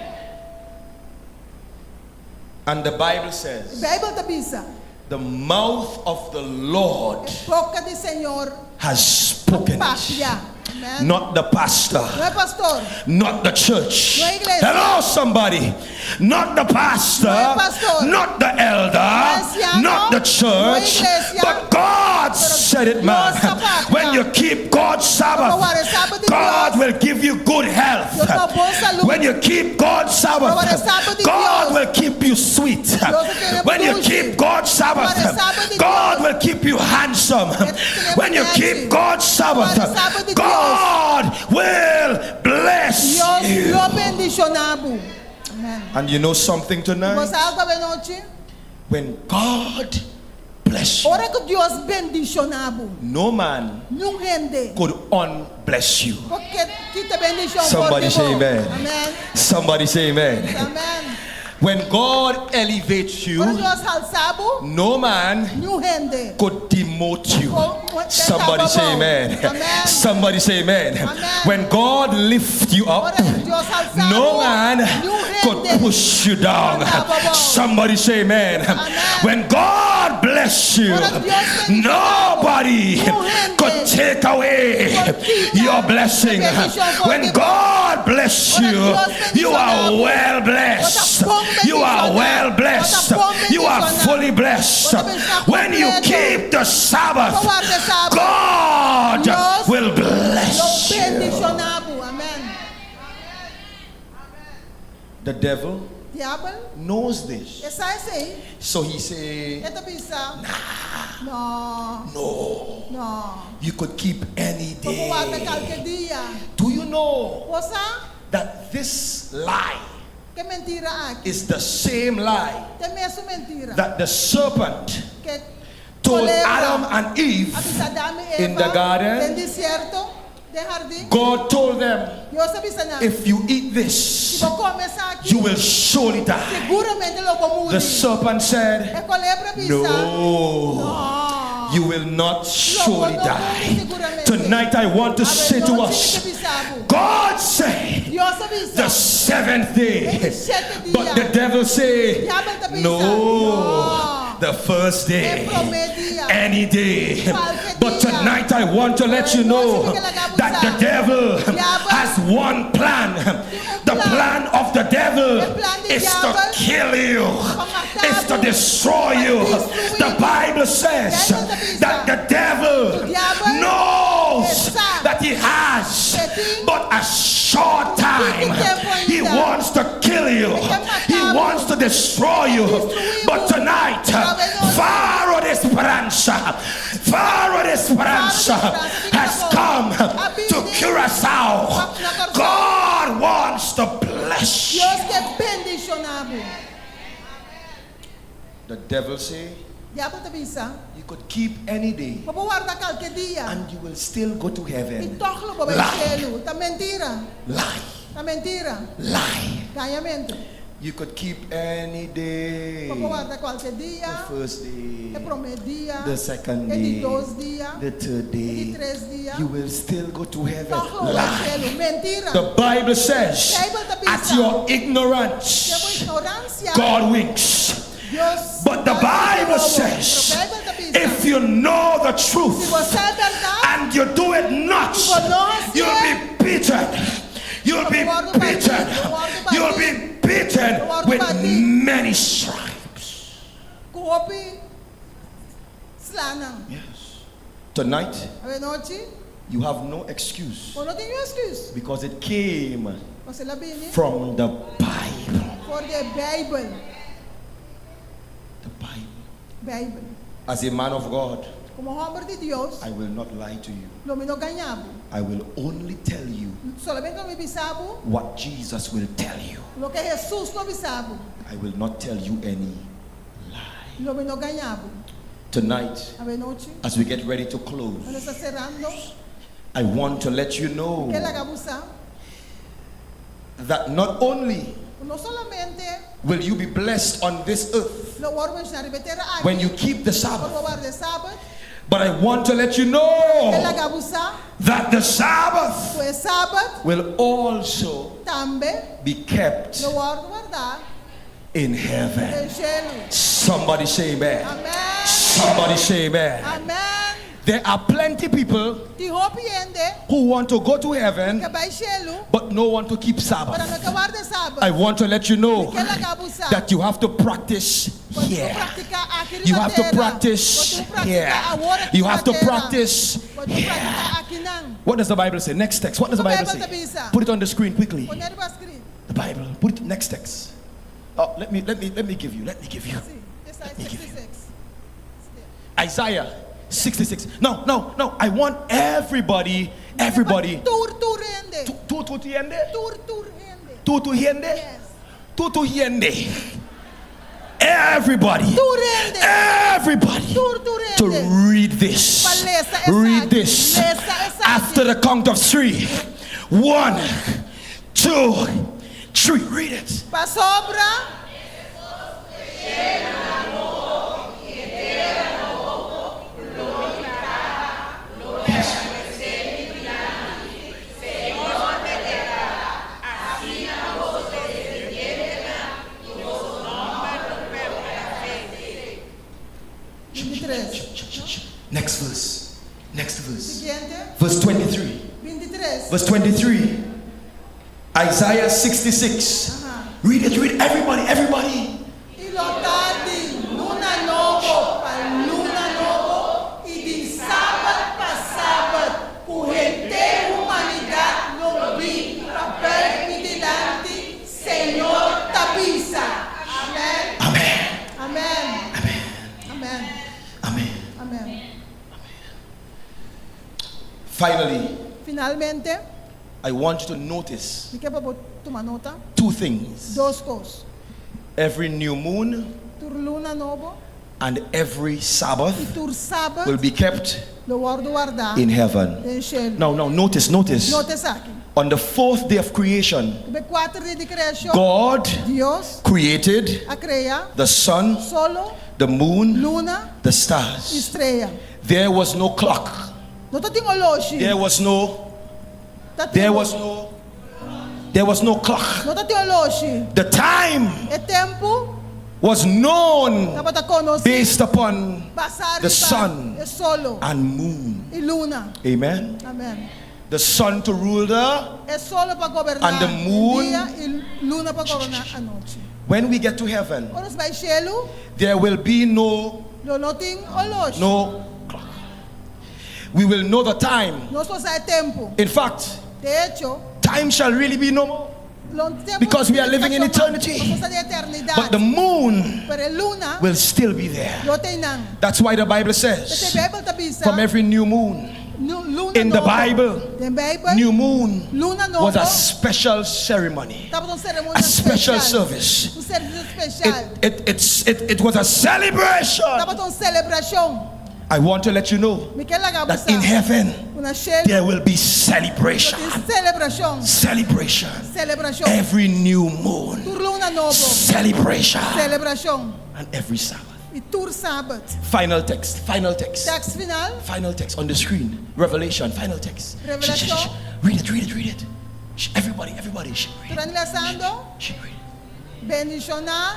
And the Bible says Beibel ta bisa. The mouth of the Lord E boka di Señor has spoken it. papia. Amen. Not the pastor. No e pastor. Not the church. No e iglesia. Hello, somebody. Not the pastor. No e pastor. Not the elder. No anciano. Not the church. No iglesia. But God said it, man. Dios a papia. When you keep God's Sabbath, Ora bo warda Sabat di God Dios. will give you good health. Dios ta duna bo bon salú. When you keep God's Sabbath, Ora bo warda Sabat di God Dios. will keep you sweet. Dios ta tene When you dushi. keep God's Sabbath, Ora bo warda Sabat di God Dios. will keep you handsome. tene When you bunchi. keep God's Sabbath, Ora bo warda Sabat di Dios. God will bless Dios you. lo bendishoná bo. Amen. And you know something tonight? Bo sa algu awe nochi? When God bless you, Ora ku Dios bendishoná bo. no man Niun hende. could unbless you. Por kita bendishon Somebody say amen. Amen. Somebody say amen. Amen. When God elevates you, Ora Dios halsa bo. no man Niun hende. could demote you. Oh, Somebody say amen. Amen. Somebody say amen. Amen. When God lifts you up, Ora Dios halsa bo. no man Niun could hende. push you down. Manda bo abou. Somebody say amen. Amen. When God bless you, Ora Dios bendishoná bo. nobody Niun hende could take away por kita your blessing. bendishon for When di bo. God bless Ora you, Dios you are bendishoná bo. well blessed. Bo ta bon You are bendishoná. well blessed. Bo ta bon You are bendishoná. fully blessed. Bo ta bendishoná When you kompleto. keep the Sabbath, Bo warda Sabat. God Dios will bless Lo you. bendishoná bo. Amen. The devil Diabel knows this. e sa esei. So he say, E ta bisa. No. No, No. you could keep any Bo por warda day. kualke dia. Do you know Bo sa that this lie ku e mentira aki. is the same lie Ta e mesun mentira. that the serpent Ku told kolebra Adam and Eve a bisa Adam i in the Eva garden? Den desierto, den hardin. God told them, Dios a bisa nan. if you eat Si this, bo kome esaki, you will surely die. Siguramente lo bo muri. The serpent said, E kolebra a bisa. No, No. you will not surely Lo bo no die. muri siguramente. Tonight I want to say to Awe nochi us, mi ke bisa bo. God said, Dios a bisa. the seventh day. E di shete dia. But the devil say, Diabel ta bisa. no, No. the first day, E promé dia. any day. Kualke But dia. tonight I want to let you know that the devil has one plan. The plan of the devil is to kill you, is to destroy you. The Bible says that the devil knows that he has but a short time. He wants to kill you. He wants to destroy you. But tonight, Faro de Esperanza, Faro de Esperanza has come to Curacao. God wants to bless you. Dios ke bendishoná bo. The devil say, Diabel ta bisa. you could keep any day Bo por warda kualke dia. and you will still go to I heaven. tòg lo bo bai Lie. shelu. Ta mentira. Lie. Ta mentira. Lie. Gañamentu. You could keep any day. Bo por warda kualke dia. The first day. E promé dia. The second E di day. dos dia. The third E di day. tres dia. You will still go to heaven. Tòg lo bo bai Lie. shelu. Mentira. The Bible says, Beibel ta bisa. at your ignorance, Den bo ignoransia. God winks. Dios But the Bible Pero says, Beibel ta bisa. if you know the truth Si bo sa bèrdat. and you do it not, you'll be beaten. You'll be beaten. You'll be beaten with many stripes. Ku hopi slanan. Yes. Tonight, Awe nochi, you have no excuse bo no tin èksküs. because it came Pasobra el a bini from the Bible. for di Beibel. The Bible. Beibel. As a man of God, Komo hòmber di Dios, I will not lie to you. lo mi no gaña bo. I will only tell you Solamente lo mi bisa bo what Jesus will tell you. loke Hesus lo bisa bo. I will not tell you any lie. Lo mi no gaña bo. Tonight, Awe nochi, as we get ready to close, ora nos ta serando, I want to let you know ke laga bo sa, that not only no solamente will you be blessed on this earth lo bo wòrdu bendishoná riba e tera aki, when you keep the Sabbath, ora bo warda Sabat, but I want to let you know Ke laga bo sa, that the Sabbath ku e Sabat will also tambe be kept lo wòrdu wardá in heaven. den shelu. Somebody say amen. Amen. Somebody say amen. Amen. There are plenty people Tin hopi hende who want to go to heaven ke bai shelu, but no want to keep pero Sabbath. no ke warda sabat. I want to let you know Mi ke laga bo sa. that you have to practice Bo tin ku here. praktiká aki You riba have to tera. practice Bo tin ku praktiká here. awor aki You riba have to tera. practice Bo tin ku praktiká aki nan. What does the Bible say? Next text. What does the Kiko Bible Beibel ta say? bisa? Put it on the screen quickly. Pone riba screen. The Bible. Put it next text. Oh, let me let me let me give you. Let me give you. Si, Isaiah 66. Isaiah 66. No, no, no. I want everybody, everybody. Tur tur hende. Tur tur hende? Tur tur hende. Tur tur hende? Yes. Tur tur hende. Everybody. Tur hende. Everybody. Tur tur To hende. read this. Pa lesa esaki. Read this. Lesa esaki. After the count of three. One, two, three. Read it. Pasobra. Next verse. Next verse. Siguiente. Verse 23. 23. Verse 23. Isaiah 66. Read it, read it. Everybody, everybody. I lo ta di luna nobo pa luna nobo i di sabat pa sabat, ku henter humanidat lo bin pa bùig mi dilanti, Señor ta bisa. Amèn. Amèn. Amèn. Amèn. Amèn. Amèn. Finally, Finalmente, I want you to notice mi ke pa bo tuma nota. two things. Dos kos. Every new moon Tur luna nobo and every Sabbath i tur sabat will be kept lo wòrdu wardá in heaven. den shelu. Now, now, notice, notice. Nota esaki. On the fourth day of creation, Riba e kuater dia di kreashon, God Dios created a krea the sun, solo, the moon, luna the i stars. strea. There was no clock. No tatin oloshi. There was no Tatin there was no there was no clock. No tatin oloshi. The time E tempu was known tabata konosí based upon basá the riba sun e solo and moon. i luna. Amen. Amèn. The sun to rule the E solo pa goberná And the moon. dia i luna pa goberná anochi. When we get to heaven, Ora nos bai shelu, there will be no lo no tin oloshi. no clock. We will know the time. Nos lo sa e tempu. In fact, De echo, time shall really be no more. lo tempu Because we are living in eternity. Nos ta den eternidat. But the moon Pero e luna will still be there. lo t'ei nan. That's why the Bible P'esei says Beibel ta bisa, from every new moon luna in the nobo. Bible, Den Beibel, new moon luna nobo was a special ceremony, tabata un seremonia a special spesial. service. Un servisio spesial. It, it, it's, it, it was a celebration. Tabata un selebrashon. I want to let you know Mi ke laga that in bo sa. heaven Ku na shelu there will be lo celebration. tin selebrashon. Celebration. Selebrashon. Every new moon. Tur luna nobo. Celebration. Selebrashon. And every Sabbath. I tur sabat. Final text. Final text. Text final. Final text on the screen. Revelation. Final text. Revelation. Shh, shh, shh. Read it, read it, read it. Shh, everybody, everybody. Shh, read Tur it. hende lesando. Shh, read it. Bendishoná.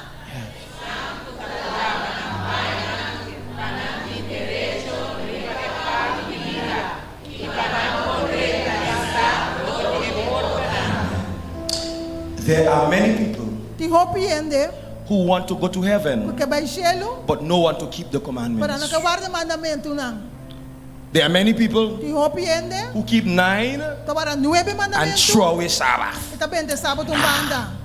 There are many people Tin hopi hende who want to go to heaven, ku ke bai shelu, but no want to keep the pero no commandments. ke warda mandamentunan. There are many people Tin hopi hende who keep nine ta warda nuebe and mandamentu throw away Sabbath. i ta benta sabat un banda.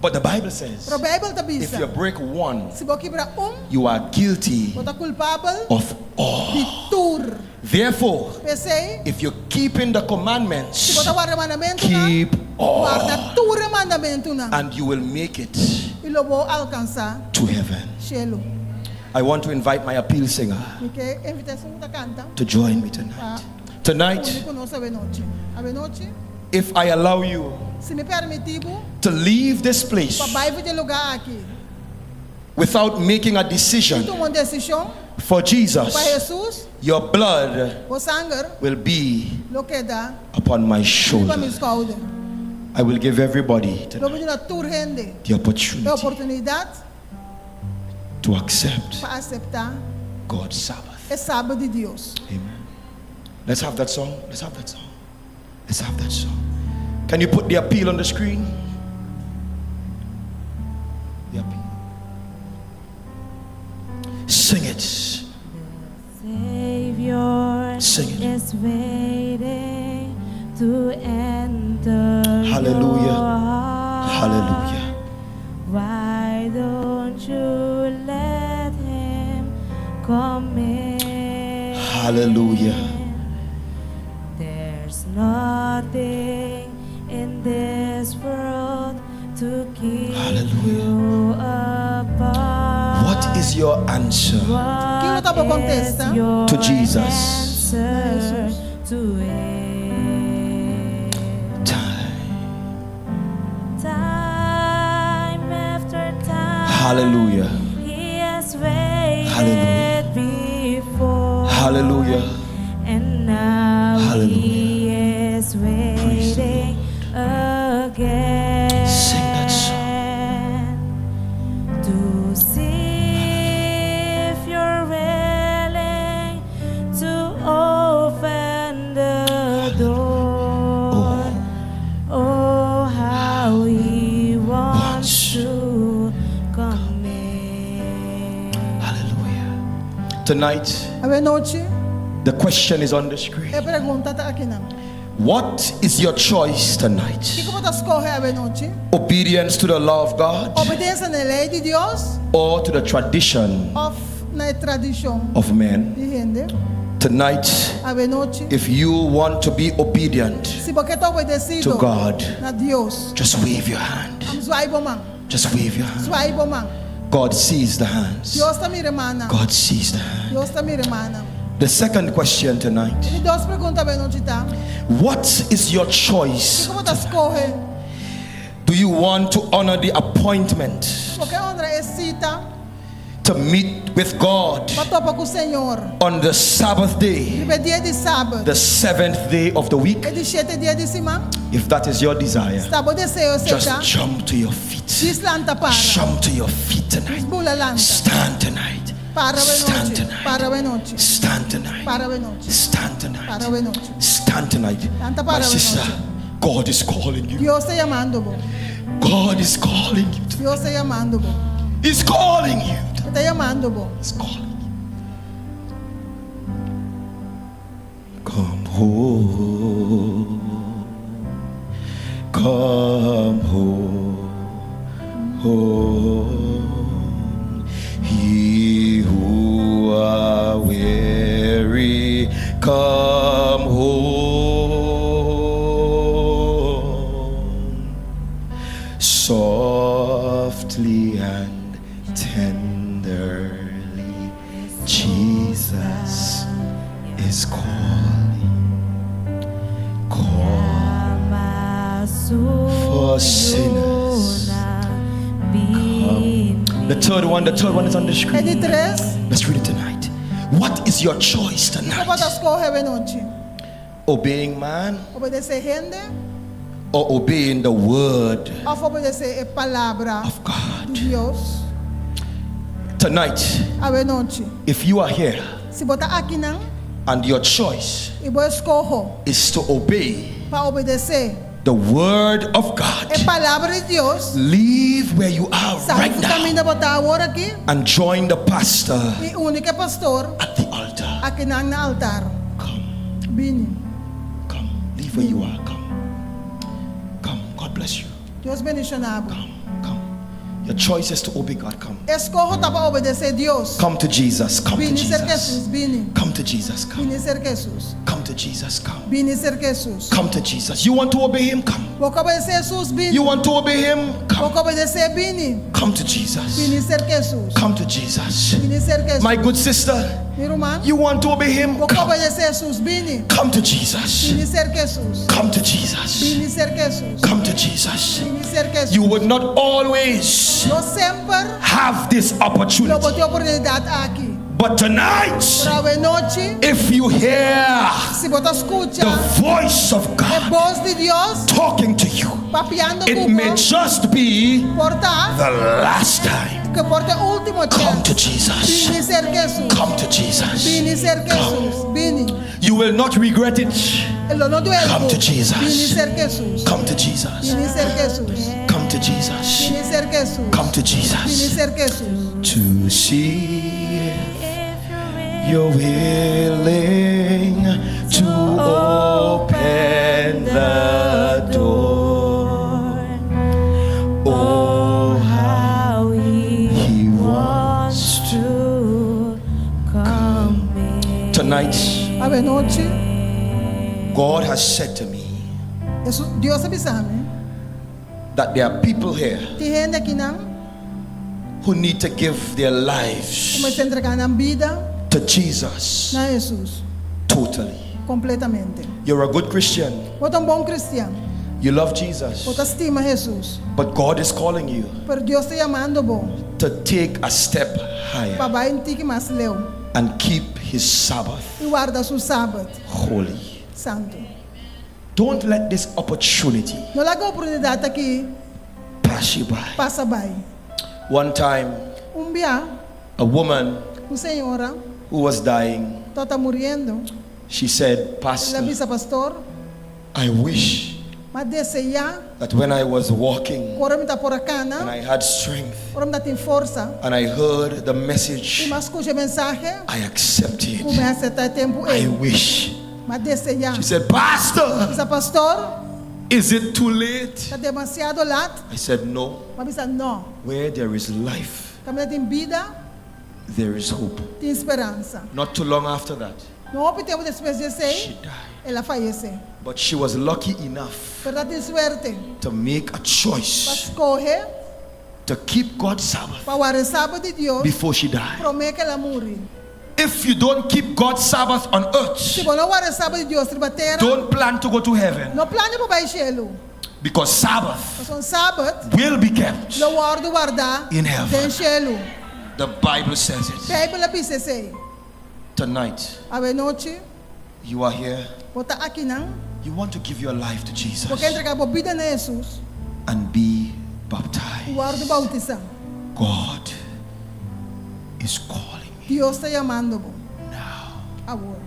But the Bible says, Pero Beibel ta if bisa, you break one, si bo kibra un, you are guilty bo ta kulpabel of all. di tur. Therefore, P'esei, if you're keeping the si commandments, bo ta warda mandamentunan, keep all, warda tur e mandamentunan, and you will make it i lo bo alkansá to heaven. shelu. I want to invite my appeal singer Mi ke invitá esun ku ta kanta to join me pa tonight. uni Tonight, ku nos awenochi. Awenochi, if I allow you si mi permití bo to leave this place pa bai for di e lugá aki without making a sin decision tuma un desishon for Jesus, pa Hesus, your blood bo sanger will be lo keda upon my riba mi shoulder. skouder. I will give everybody Lo mi duna tur hende the e opportunity oportunidat to accept pa aseptá. God's Sabbath. E sabat di Dios. Amen. Let's have that song. Let's have that song. Let's have that song. Can you put the appeal on the screen? The appeal. Sing it. Savior Sing it. is waiting to enter Hallelujah. your heart. Hallelujah. Why don't you let him come in? Hallelujah. There's nothing in this world to keep Hallelujah. you apart. What is your answer What Kiko ta bo kontesta? is your To Jesus. answer to him? Time. Time after time. Hallelujah. He has waited Hallelujah. before. Hallelujah. And now Hallelujah. he is Praise the waiting again. Sing that song. To see if you're willing to open the door. Oh, how he wants Wants. to come in. Hallelujah. Tonight, Awe nochi, the question is on the screen. e pregunta ta akinan. What is your choice tonight? Kiko bo ta skohe awe nochi? Obedience to the law of God Obedensia na lei di Dios or to the tradition òf na tradishon of men? di hende? Tonight, Awe nochi. if you want to be obedient Si bo ke ta obedesido to God, na Dios, just wave your hand. zwaai bo man. Just wave your hand. Zwaai bo man. God sees the hands. Dios ta mira mannan. God sees the hand. Dios ta mira mannan. The second question tonight. E di dos pregunta awe nochi ta. What is your choice? Kiko bo ta skohe? Do you want to honor the appointment Bo ke honra e sita to meet with God pa topa ku Señor. on the Sabbath day, Riba dia di sabat. the seventh day of the week? E di shete dia di siman. If that is your desire, Si ta bo deseo just esei ta. jump to your feet. Djis lanta para. Jump to your feet tonight. Bula lanta. Stand tonight. Para Stand awe nochi. tonight. Para awe nochi. Stand tonight. Para awe nochi. Stand tonight. Para awe nochi. Stand tonight. Lanta My para sister, awe nochi. God is calling you. Dios ta yamando bo. God is calling you. Dios ta yamando bo. He's calling you. E ta yamando bo. He's calling you. Come home. Come home. Home. Ye who are weary, come home. Softly and tenderly, Jesus is calling, calling for sinners. Come. The third one is on the E screen. di tres. Let's read it tonight. What is your choice Kiko tonight? bo ta skohe awe nochi? Obeying man Obedesé hende or obeying the word òf obedesé e palabra of God? di Dios. Tonight, Awe nochi. if you are here Si bo ta akinan and your choice i bo eskoho is to obey pa obedesé the word of God, e palabra di Dios, leave where you are sali right for now kaminda bo ta awor aki and join the pastor i uni ku e pastor at the altar. akinan na altar. Come, Bini. come, leave where you are. Come, come. God bless you. Dios bendishoná bo. Come, come. Your choice is to obey God. Come. Eskoho ta pa obedesé Dios. Come to Jesus. Come to Bini serka Jesus. Jesus, bini. Come to Jesus. Come. Bini serka Jesus. Come to Jesus. Come. Bini serka Jesus. Come to Jesus. You want to obey him? Come. Bo ke obedesé Jesus, bini. You want to obey him? Bo Come. ke obedesé, bini. Come to Jesus. Bini serka Jesus. Come to Jesus. Bini serka Jesus. My good sister, Mi ruman. you want to obey him? Bo ke Come. obedesé Jesus, bini. Come to Jesus. Bini serka Jesus. Come to Jesus. Bini serka Jesus. Come to Jesus. Bini serka Jesus. You would not always No semper have this lo bo opportunity. tin e oportunidat aki. But tonight, Pero awe nochi, if you hear si bo ta skucha the voice of e God bos di Dios talking to you, papiando it may ku bo, just be por ta the last time. Ku por ta e último Come chèns. to Jesus. Bini serka Hesus. Come to Jesus. Bini serka Hesus. Bini. You will not regret it. Lo no duel Come bo. to Jesus. Bini serka Hesus. Come to Jesus. Bini serka Hesus. Come to Jesus. Bini serka Hesus. Come to Bini Jesus. serka Hesus. To see if you're willing to open the door. Oh, how he wants to come. Tonight, Awe nochi, God has said to me Hesus, Dios a bisa mi, that there are people here tin hende akinan who need to give their ku lives mester entregá nan bida to Jesus na Hesus totally. kompletamente. You're a good Christian. Bo ta un bon kristian. You love Jesus. Bo ta stima Hesus. But God is calling you Pero Dios ta yamando bo to take a step higher pa bai un tiki mas leu and keep His Sabbath i warda su sabat holy. santu. Don't let this opportunity No laga e oportunidat aki pass you by. pasa bai. One time, Un bia, a woman un señora who was dying, tabata muriendo. she said, El a Pastor, bisa pastor, I wish m'a deseá that when I was walking ora mi ta por a and kana, I had strength ora mi tabatin forsa and I heard the i message, m'a skucha e mensahe, I accepted. ku mi a aseptá e tempu I ei. wish. M'a deseá. She said, Pastor, Bisa pastor, is it too late? ta demasiado lat. I said, No. M'a bisa no. Where there is life, Kaminda tin bida, there is hope. tin speransa. Not too long after that, No hopi tempu despues di esei, she died. el a fayesé. But she was lucky enough Pero e tabatin suerte to make a pa choice skohe to keep God's Sabbath pa warda e sabat di Dios before she died. promé ku el a muri. If you don't keep God's Sabbath on earth, Si bo no warda e sabat di Dios riba tera, don't plan to go to heaven no plania pa bai shelu. because Sabbath Pasobra sabat will be kept. lo wòrdu wardá In heaven. den shelu. The Bible says it. Beibel a bisa esei. Tonight, Awe nochi, you are here. bo ta akinan, You want to give your life to Jesus bo ke entregá bo bida na Hesus and be i baptized. wòrdu boutisá. God is calling you Dios ta yamando bo now. awor.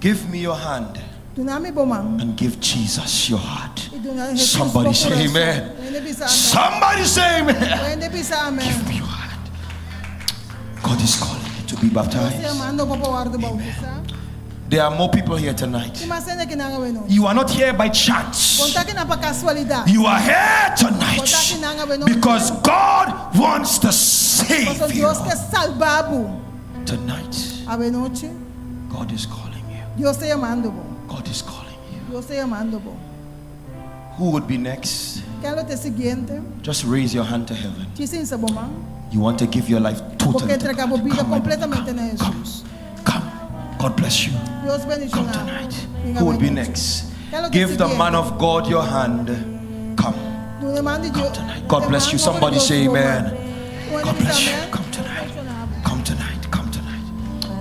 Give me your hand Duna mi bo man and give Jesus your heart. i duna Hesus Somebody bo say kurason. amen. Un hende bisa amen. Somebody say amen. Un hende bisa amen. Give me your hand. God is calling you to be Dios ta baptized. yamando bo pa wòrdu boutisá. There are more people here tonight. Tin mas hende akinan awe nochi. You are not here by chance. Bo n' ta akinan pa kasualidat. You are here tonight Bo ta akinan awe nochi. because God wants to save Pasobra you. Dios ke salba bo. Tonight, Awe nochi, God is calling you. Dios ta yamando bo. God is calling you. Dios ta yamando bo. Who would be next? Ken lo ta e siguiente? Just raise your hand to heaven. Djis hisa bo man. You want to give your life Bo totally ke to entregá bo God. bida Come, my brother. kompletamente na Come, Hesus. come. God bless you. Dios Come bendishoná. tonight. Venga, Who would be awe nochi. next? Ken lo ta Give the siguiente? man of God your hand. Come. Duna e man di Come Dios. tonight. God bless you. Somebody say amen. God bless you. Come tonight. Come tonight. Come tonight.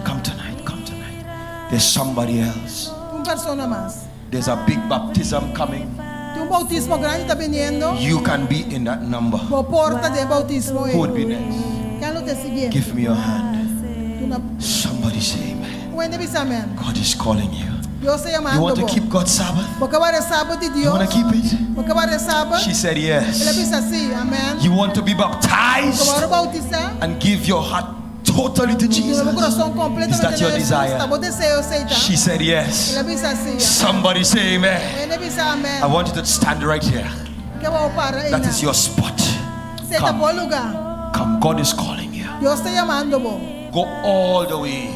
Come tonight. Come tonight. There's somebody else. Un persona mas. There's a big baptism coming. Tin un boutismo grandi ta biniendo. You can be in that number. Bo por ta den e boutismo Who would be next? Ken lo ta e siguiente? Give me your hand. Duna Somebody say amen. Un hende bisa amen. God is calling you. Dios ta You yamando want to bo. keep God's Sabbath? Bo ke warda sabat di You Dios. want to keep it? Bo ke warda sabat. She said El a yes. bisa si, amen. You want to be Bo ke baptized wòrdu boutisá. and give your heart totally to Duna bo Jesus? kurason Is kompletamente that your na Hesus. desire? Ta bo deseo esei ta. She said yes. El a bisa si. Somebody say amen. Un hende bisa amen. I want you to stand right here. Ke pa bo para That is your spot. Esei ta Come. bo lugá. Come, God is calling you. Dios ta yamando bo. Go all the way.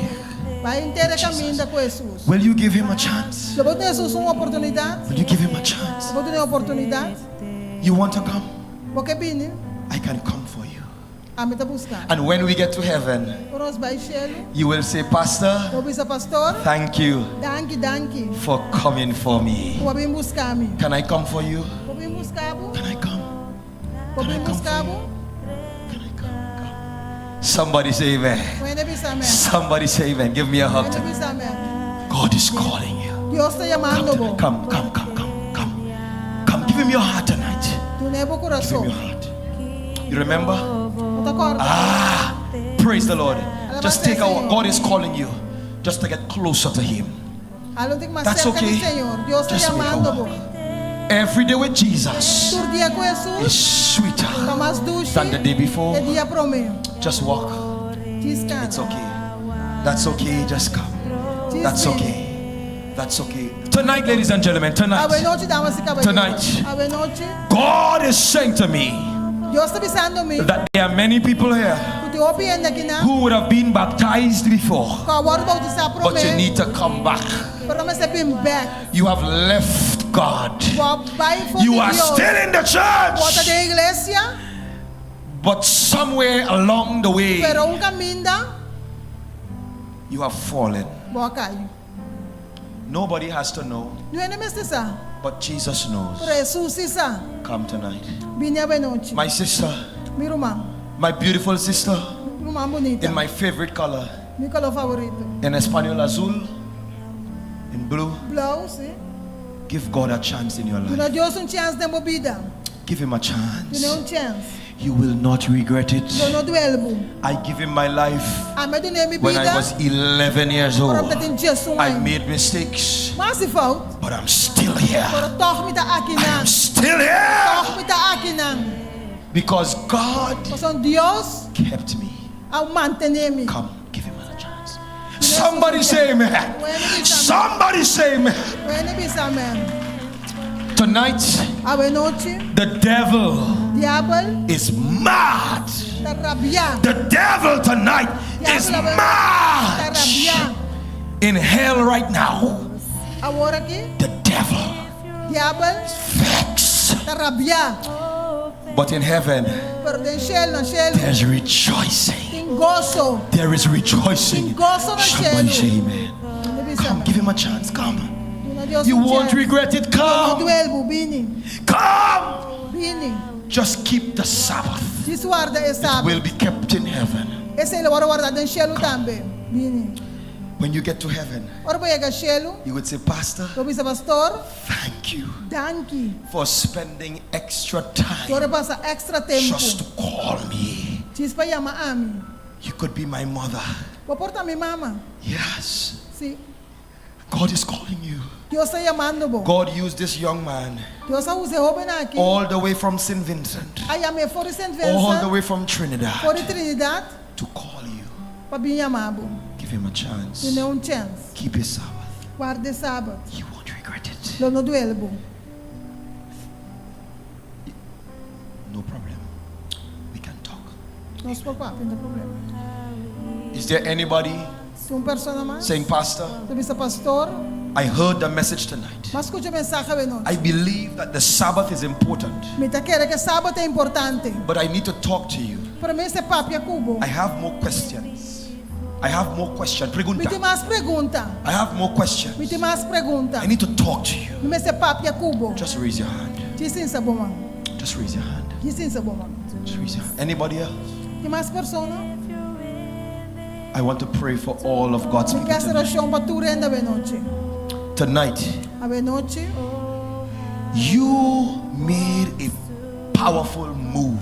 Bai henter e kaminda ku Hesus. Will you give him a chance? Lo bo duna Hesus un oportunidat? Will you give him a chance? Lo bo dun'é un oportunidat? You want to come? Bo ke bini? I can come for you. Ami ta buska. And when we get to heaven, Ora nos bai shelu. you will say, Pastor, Lo bo bisa pastor. thank you Danki, danki. for coming for me. Ku bo a bin buska mi. Can I come for you? Por bin buska bo? Can I come? Por bin buska bo? Can I come? Come. Somebody say amen. Un hende bisa amen. Somebody say amen. Give me a hug Un hende tonight. bisa amen. God is calling you. Dios ta yamando bo. Come, come, come, come, come. Come, give him your heart tonight. Dun'é bo Give him kurason. your heart. You remember? Bo Bo ta kòrda? Ah, praise the Lord. Alabá Just sea take our Señor. God is calling you just to get closer to Him. Hala un tik mas That's serka di okay. Señor. Dios ta Just make a yamando bo. walk. Every day with Jesus Tur dia ku Hesus is sweeter ta mas dushi than the day before. e dia promé. Just walk. Djis kana. It's okay. That's okay. Just come. Djis That's bini. okay. That's okay. Tonight, ladies and gentlemen, tonight, Awenochi, damas i kabayeronan. Tonight. Awenochi. God is saying to me Dios ta bisando mi that there are many people here ku tin hopi hende akinan who would have been baptized before, ku a wòrdu boutisá but you promé, need to come back. pero mester bin bèk. You have left God. Bo a bai for di You are Dios. still in the Bo ta church, den iglesia, but somewhere along the way, pero un kaminda you have fallen. bo a kai. Nobody has to know, Niun hende mester sa, but Jesus knows. pero Hesus si sa. Come tonight. Bini awenochi. My sister, Mi ruman, my beautiful sister, mi ruman bunita, in my favorite color, mi koló favorito. in Espanol azul, in blue. Blou, si. Give God a chance in your Duna life. Dios un chèns den bo bida. Give him a Dun'é chance. un chèns. You will not regret it. Lo no duel bo. I give him my life Ami a dun'é mi when I bida was 11 years ora old. mi tatin diesun I aña. made mistakes, M'a hasi fout, but I'm still here. pero tòg mi ta akinan. I'm still here Tòg mi ta akinan. because God Pasobra Dios kept me. a mantené mi. Come, give him a chance. Somebody say amen. Somebody say amen. Un hende bisa amen. Tonight, Awenochi, the devil diabel is mad. ta rabiá. The devil tonight is Diabel ta mad. rabiá. In hell right now, Awor aki, the devil diabel vexed. ta rabiá. But in heaven, Pero den shelu, na shelu, there's rejoicing. tin goso. There is rejoicing. Tin goso na Somebody shelu. say amen. Un hende bisa Come, amen. give him a chance. Come. Duna Dios You un won't chèns. regret it. Lo no Come. duel bo, bini. Come. Bini. Just keep the Sabbath. Djis warda e It sabat. will be kept in heaven. Esei lo wòrdu wardá den shelu tambe. Bini. When you get to heaven, Ora bo yega shelu, you would say, Pastor, lo bo bisa pastor, thank you danki. for spending extra time Dor di pasa èkstra tempu just to call me. djis pa yama ami. You could be my mother. Bo por ta mi mama. Yes. Sí. God is calling you. Dios ta yamando bo. God used this young man Dios a usa e hóben aki. all the way from St. Vincent, A yam'é for di St. all the Vincent, way from Trinidad for di Trinidad, to call you. pa bin yama bo. Give him a chance. Dun'é un chèns. Keep his Sabbath. Warda e sabat. You won't regret it. Lo no duel bo. No problem. We can talk. Nos por papia, no tin problema. Is there anybody Tin un persona mas? saying, Pastor, Ta bisa pastor, I heard the message tonight. m'a skucha e mensahe awenochi. I believe that the Sabbath is important, Mi ta kere ku e sabat ta importante. but I need to talk to you. Pero mi mester papia ku bo. I have more questions. I have more questions. Mi Pregunta. tin mas pregunta. I have more questions. Mi tin mas pregunta. I need to talk to you. Mi mester papia ku bo. Just raise your hand. Djis hisa bo man. Just raise your hand. Djis hisa bo man. Just raise your hand. Anybody else? Tin mas persona? I want to pray for all of God's Mi people ke hasi tonight. orashon pa tur hende awenochi. Tonight, Awenochi. you made a powerful move.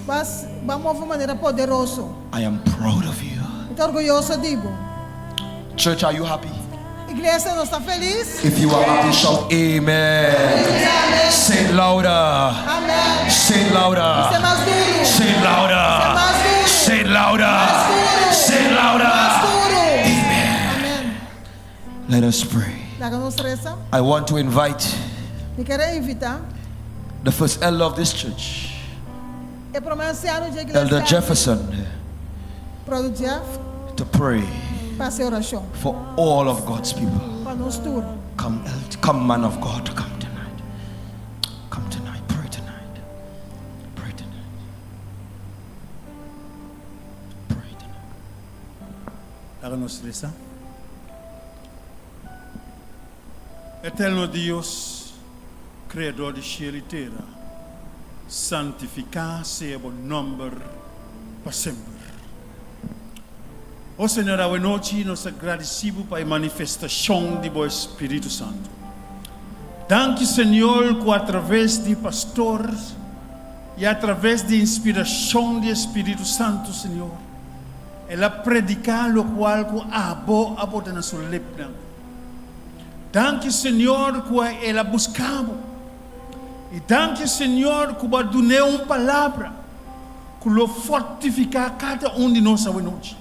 B'a b'a move di manera poderoso. I am proud of you. Mi ta orguyoso di bo. Church, are you happy? Iglesia, nos ta felis? If you are happy, shout amen. Say it louder. Amen. Say it louder. Bis'é mas duru. Say it louder. Bis'é mas duru. Say it louder. Mas duru. Say it louder. Mas duru. Amen. Amen. Let us pray. Laga nos resa. I want to invite Mi ke invitá the first elder of this church, e promé ansiano di iglesia. Elder Jefferson, Brother Jeff, to pray pa hasi orashon. for all of God's people. Pa nos tur. Come, come, man of God, come tonight. Come tonight, pray tonight. Pray tonight. Pray tonight. Laga nos resa. Eterno Dios, Kreador di shelu i tera, santifiká sea bo nòmber pa semper. O Señor, awe nochi nos ta gradisí bo pa e manifestashon di bo Spiritu Santu. Danki, Señor, ku atraves di pastor I atraves di inspirashon di e Spiritu Santu, Señor, el a prediká lokual ku Abo a bota na su lipnan. Danki, Señor, ku el a buska Bo. I danki, Señor, ku Bo a dun'é un palabra ku lo fortifiká kada un di nos awenochi.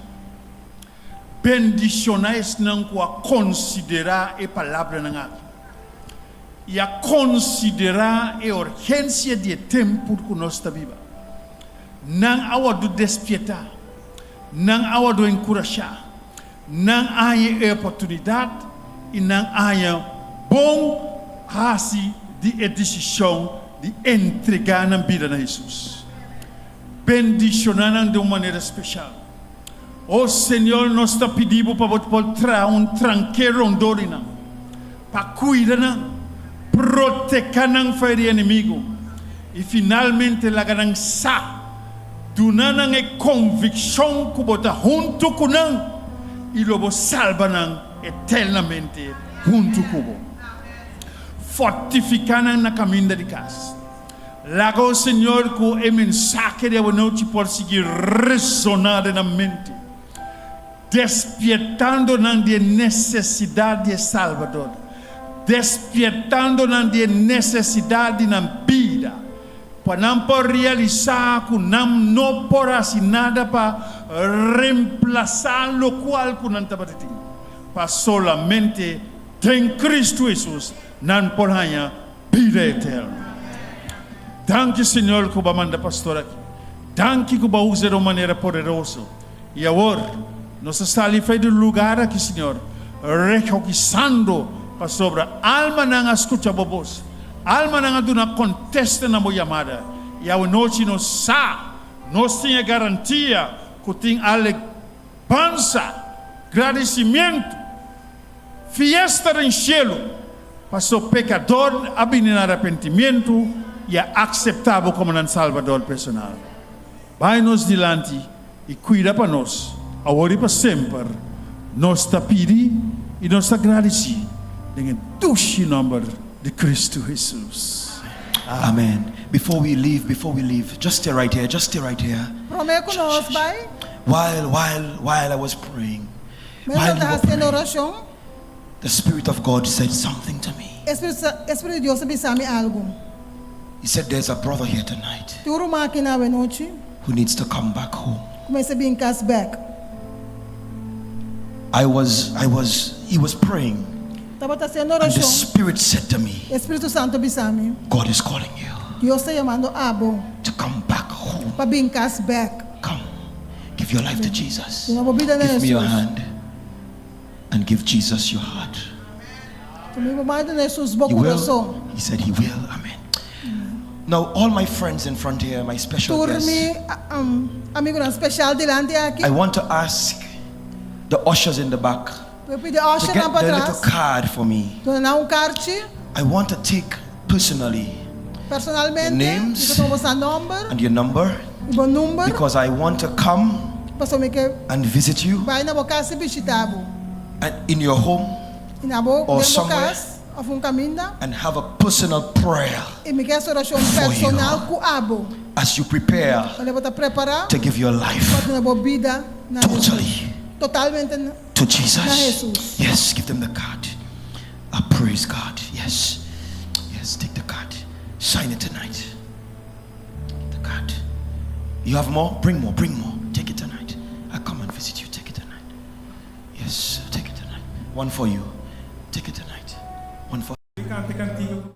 Bendishoná esnan ku a konsiderá e palabranan aki i a konsiderá e urgensia di e tempu ku nos ta biba. Nan a wòrdu despietá, nan a wòrdu enkurashá, nan a haña e oportunidat i nan a haña bon hasi di e desishon di entregá nan bida na Hesus. Bendishoná nan den un manera speshal. O Señor, nos ta pidi Bo pa Bo por traha un tranke rondó di nan, pa kuida nan, protehá nan for di enemigu, i finalmente laga nan sa, duna nan e konvikshon ku Bo ta huntu ku nan i lo Bo salba nan eternamente huntu ku Bo. Fortifiká nan na kaminda di kas. Laga, o Señor, ku e mensahe di awanochi por sigui resoná den nan mente, despiertando nan di e nesesidat di e Salbador, despiertando nan di e nesesidat di nan bida, pa nan por realisá ku nan no por hasi nada pa remplasá lokual ku nan tabata tin, pa solamente den Kristu Hesus nan por haña Bida eterno. Danki Señor cu bo a manda pastor aki. Danki cu bo a usa di un manera poderoso. Y awor nos a sali fey di lugar aki Señor, regocisando pasobra almanan a scucha bo bos, almanan a duna contesta na bo yamada. Y awe nochi nos sa, nos tin e garantia cu tin alebansa, gradicimiento, Fiesta den shelu, paso pekador a bini na arepentimientu i a akseptá bo komo nan Salbador personal. Bai nos dilanti i kuida pa nos, awor i pa semper, nos ta pidi i nos ta gradisí den e dushi nòmber di Kristu Hesus. Amen. Before we leave, before we leave, just stay right here, just stay right here. Promé ku nos bai. While, while, while I was praying. Mientras ta hasiendo orashon. The Spirit of God said something to me. E Spiritu di Dios a bisa mi algu. He said there's a brother here tonight. Tin un ruman aki na awenochi. Who needs to come back home. Ku mester bin kas bèk. I was, I was, he was praying. Tabata hasiendo orashon. And the Spirit said to me. E Spiritu Santu a bisa mi. God is calling you. Dios ta yamando abo. To come back home. Pa bin kas bèk. Come. Give your life to Jesus. Duna bo bida na Give me your Hesus. hand and give Jesus your heart. Tuma bo man duna Hesus bo He will. kurason. He said he will. Amen. Now, all my friends in front here, my special Tur guests, mi amigunan special dilanti aki. I want to ask the ushers in the back Mi pidi to ushernan get the little patras card for me. duna nan un karchi. I want to take personally Personalmente, your names mi ta tuma boso nomber and your number i bo number because I want to come pasobra mi ke and visit you bai na bo kas i bishita bo. and in your home I na bo or den bo somewhere kas of un kaminda. and have a personal prayer I mi ke hasi orashon for you personal ku abo. as you prepare Ora bo ta prepará to give your life pa duna bo bida na Hesus. totally Totalmente na to Jesus. Hesus. Yes, give them the card. Ah, praise God. Yes. Yes, take the card. Sign it tonight. The card. You have more? Bring more, bring more. Take it tonight. I come and visit you. Take it tonight. Yes, take it tonight. One for you. Take it tonight. One for Canta cantiga.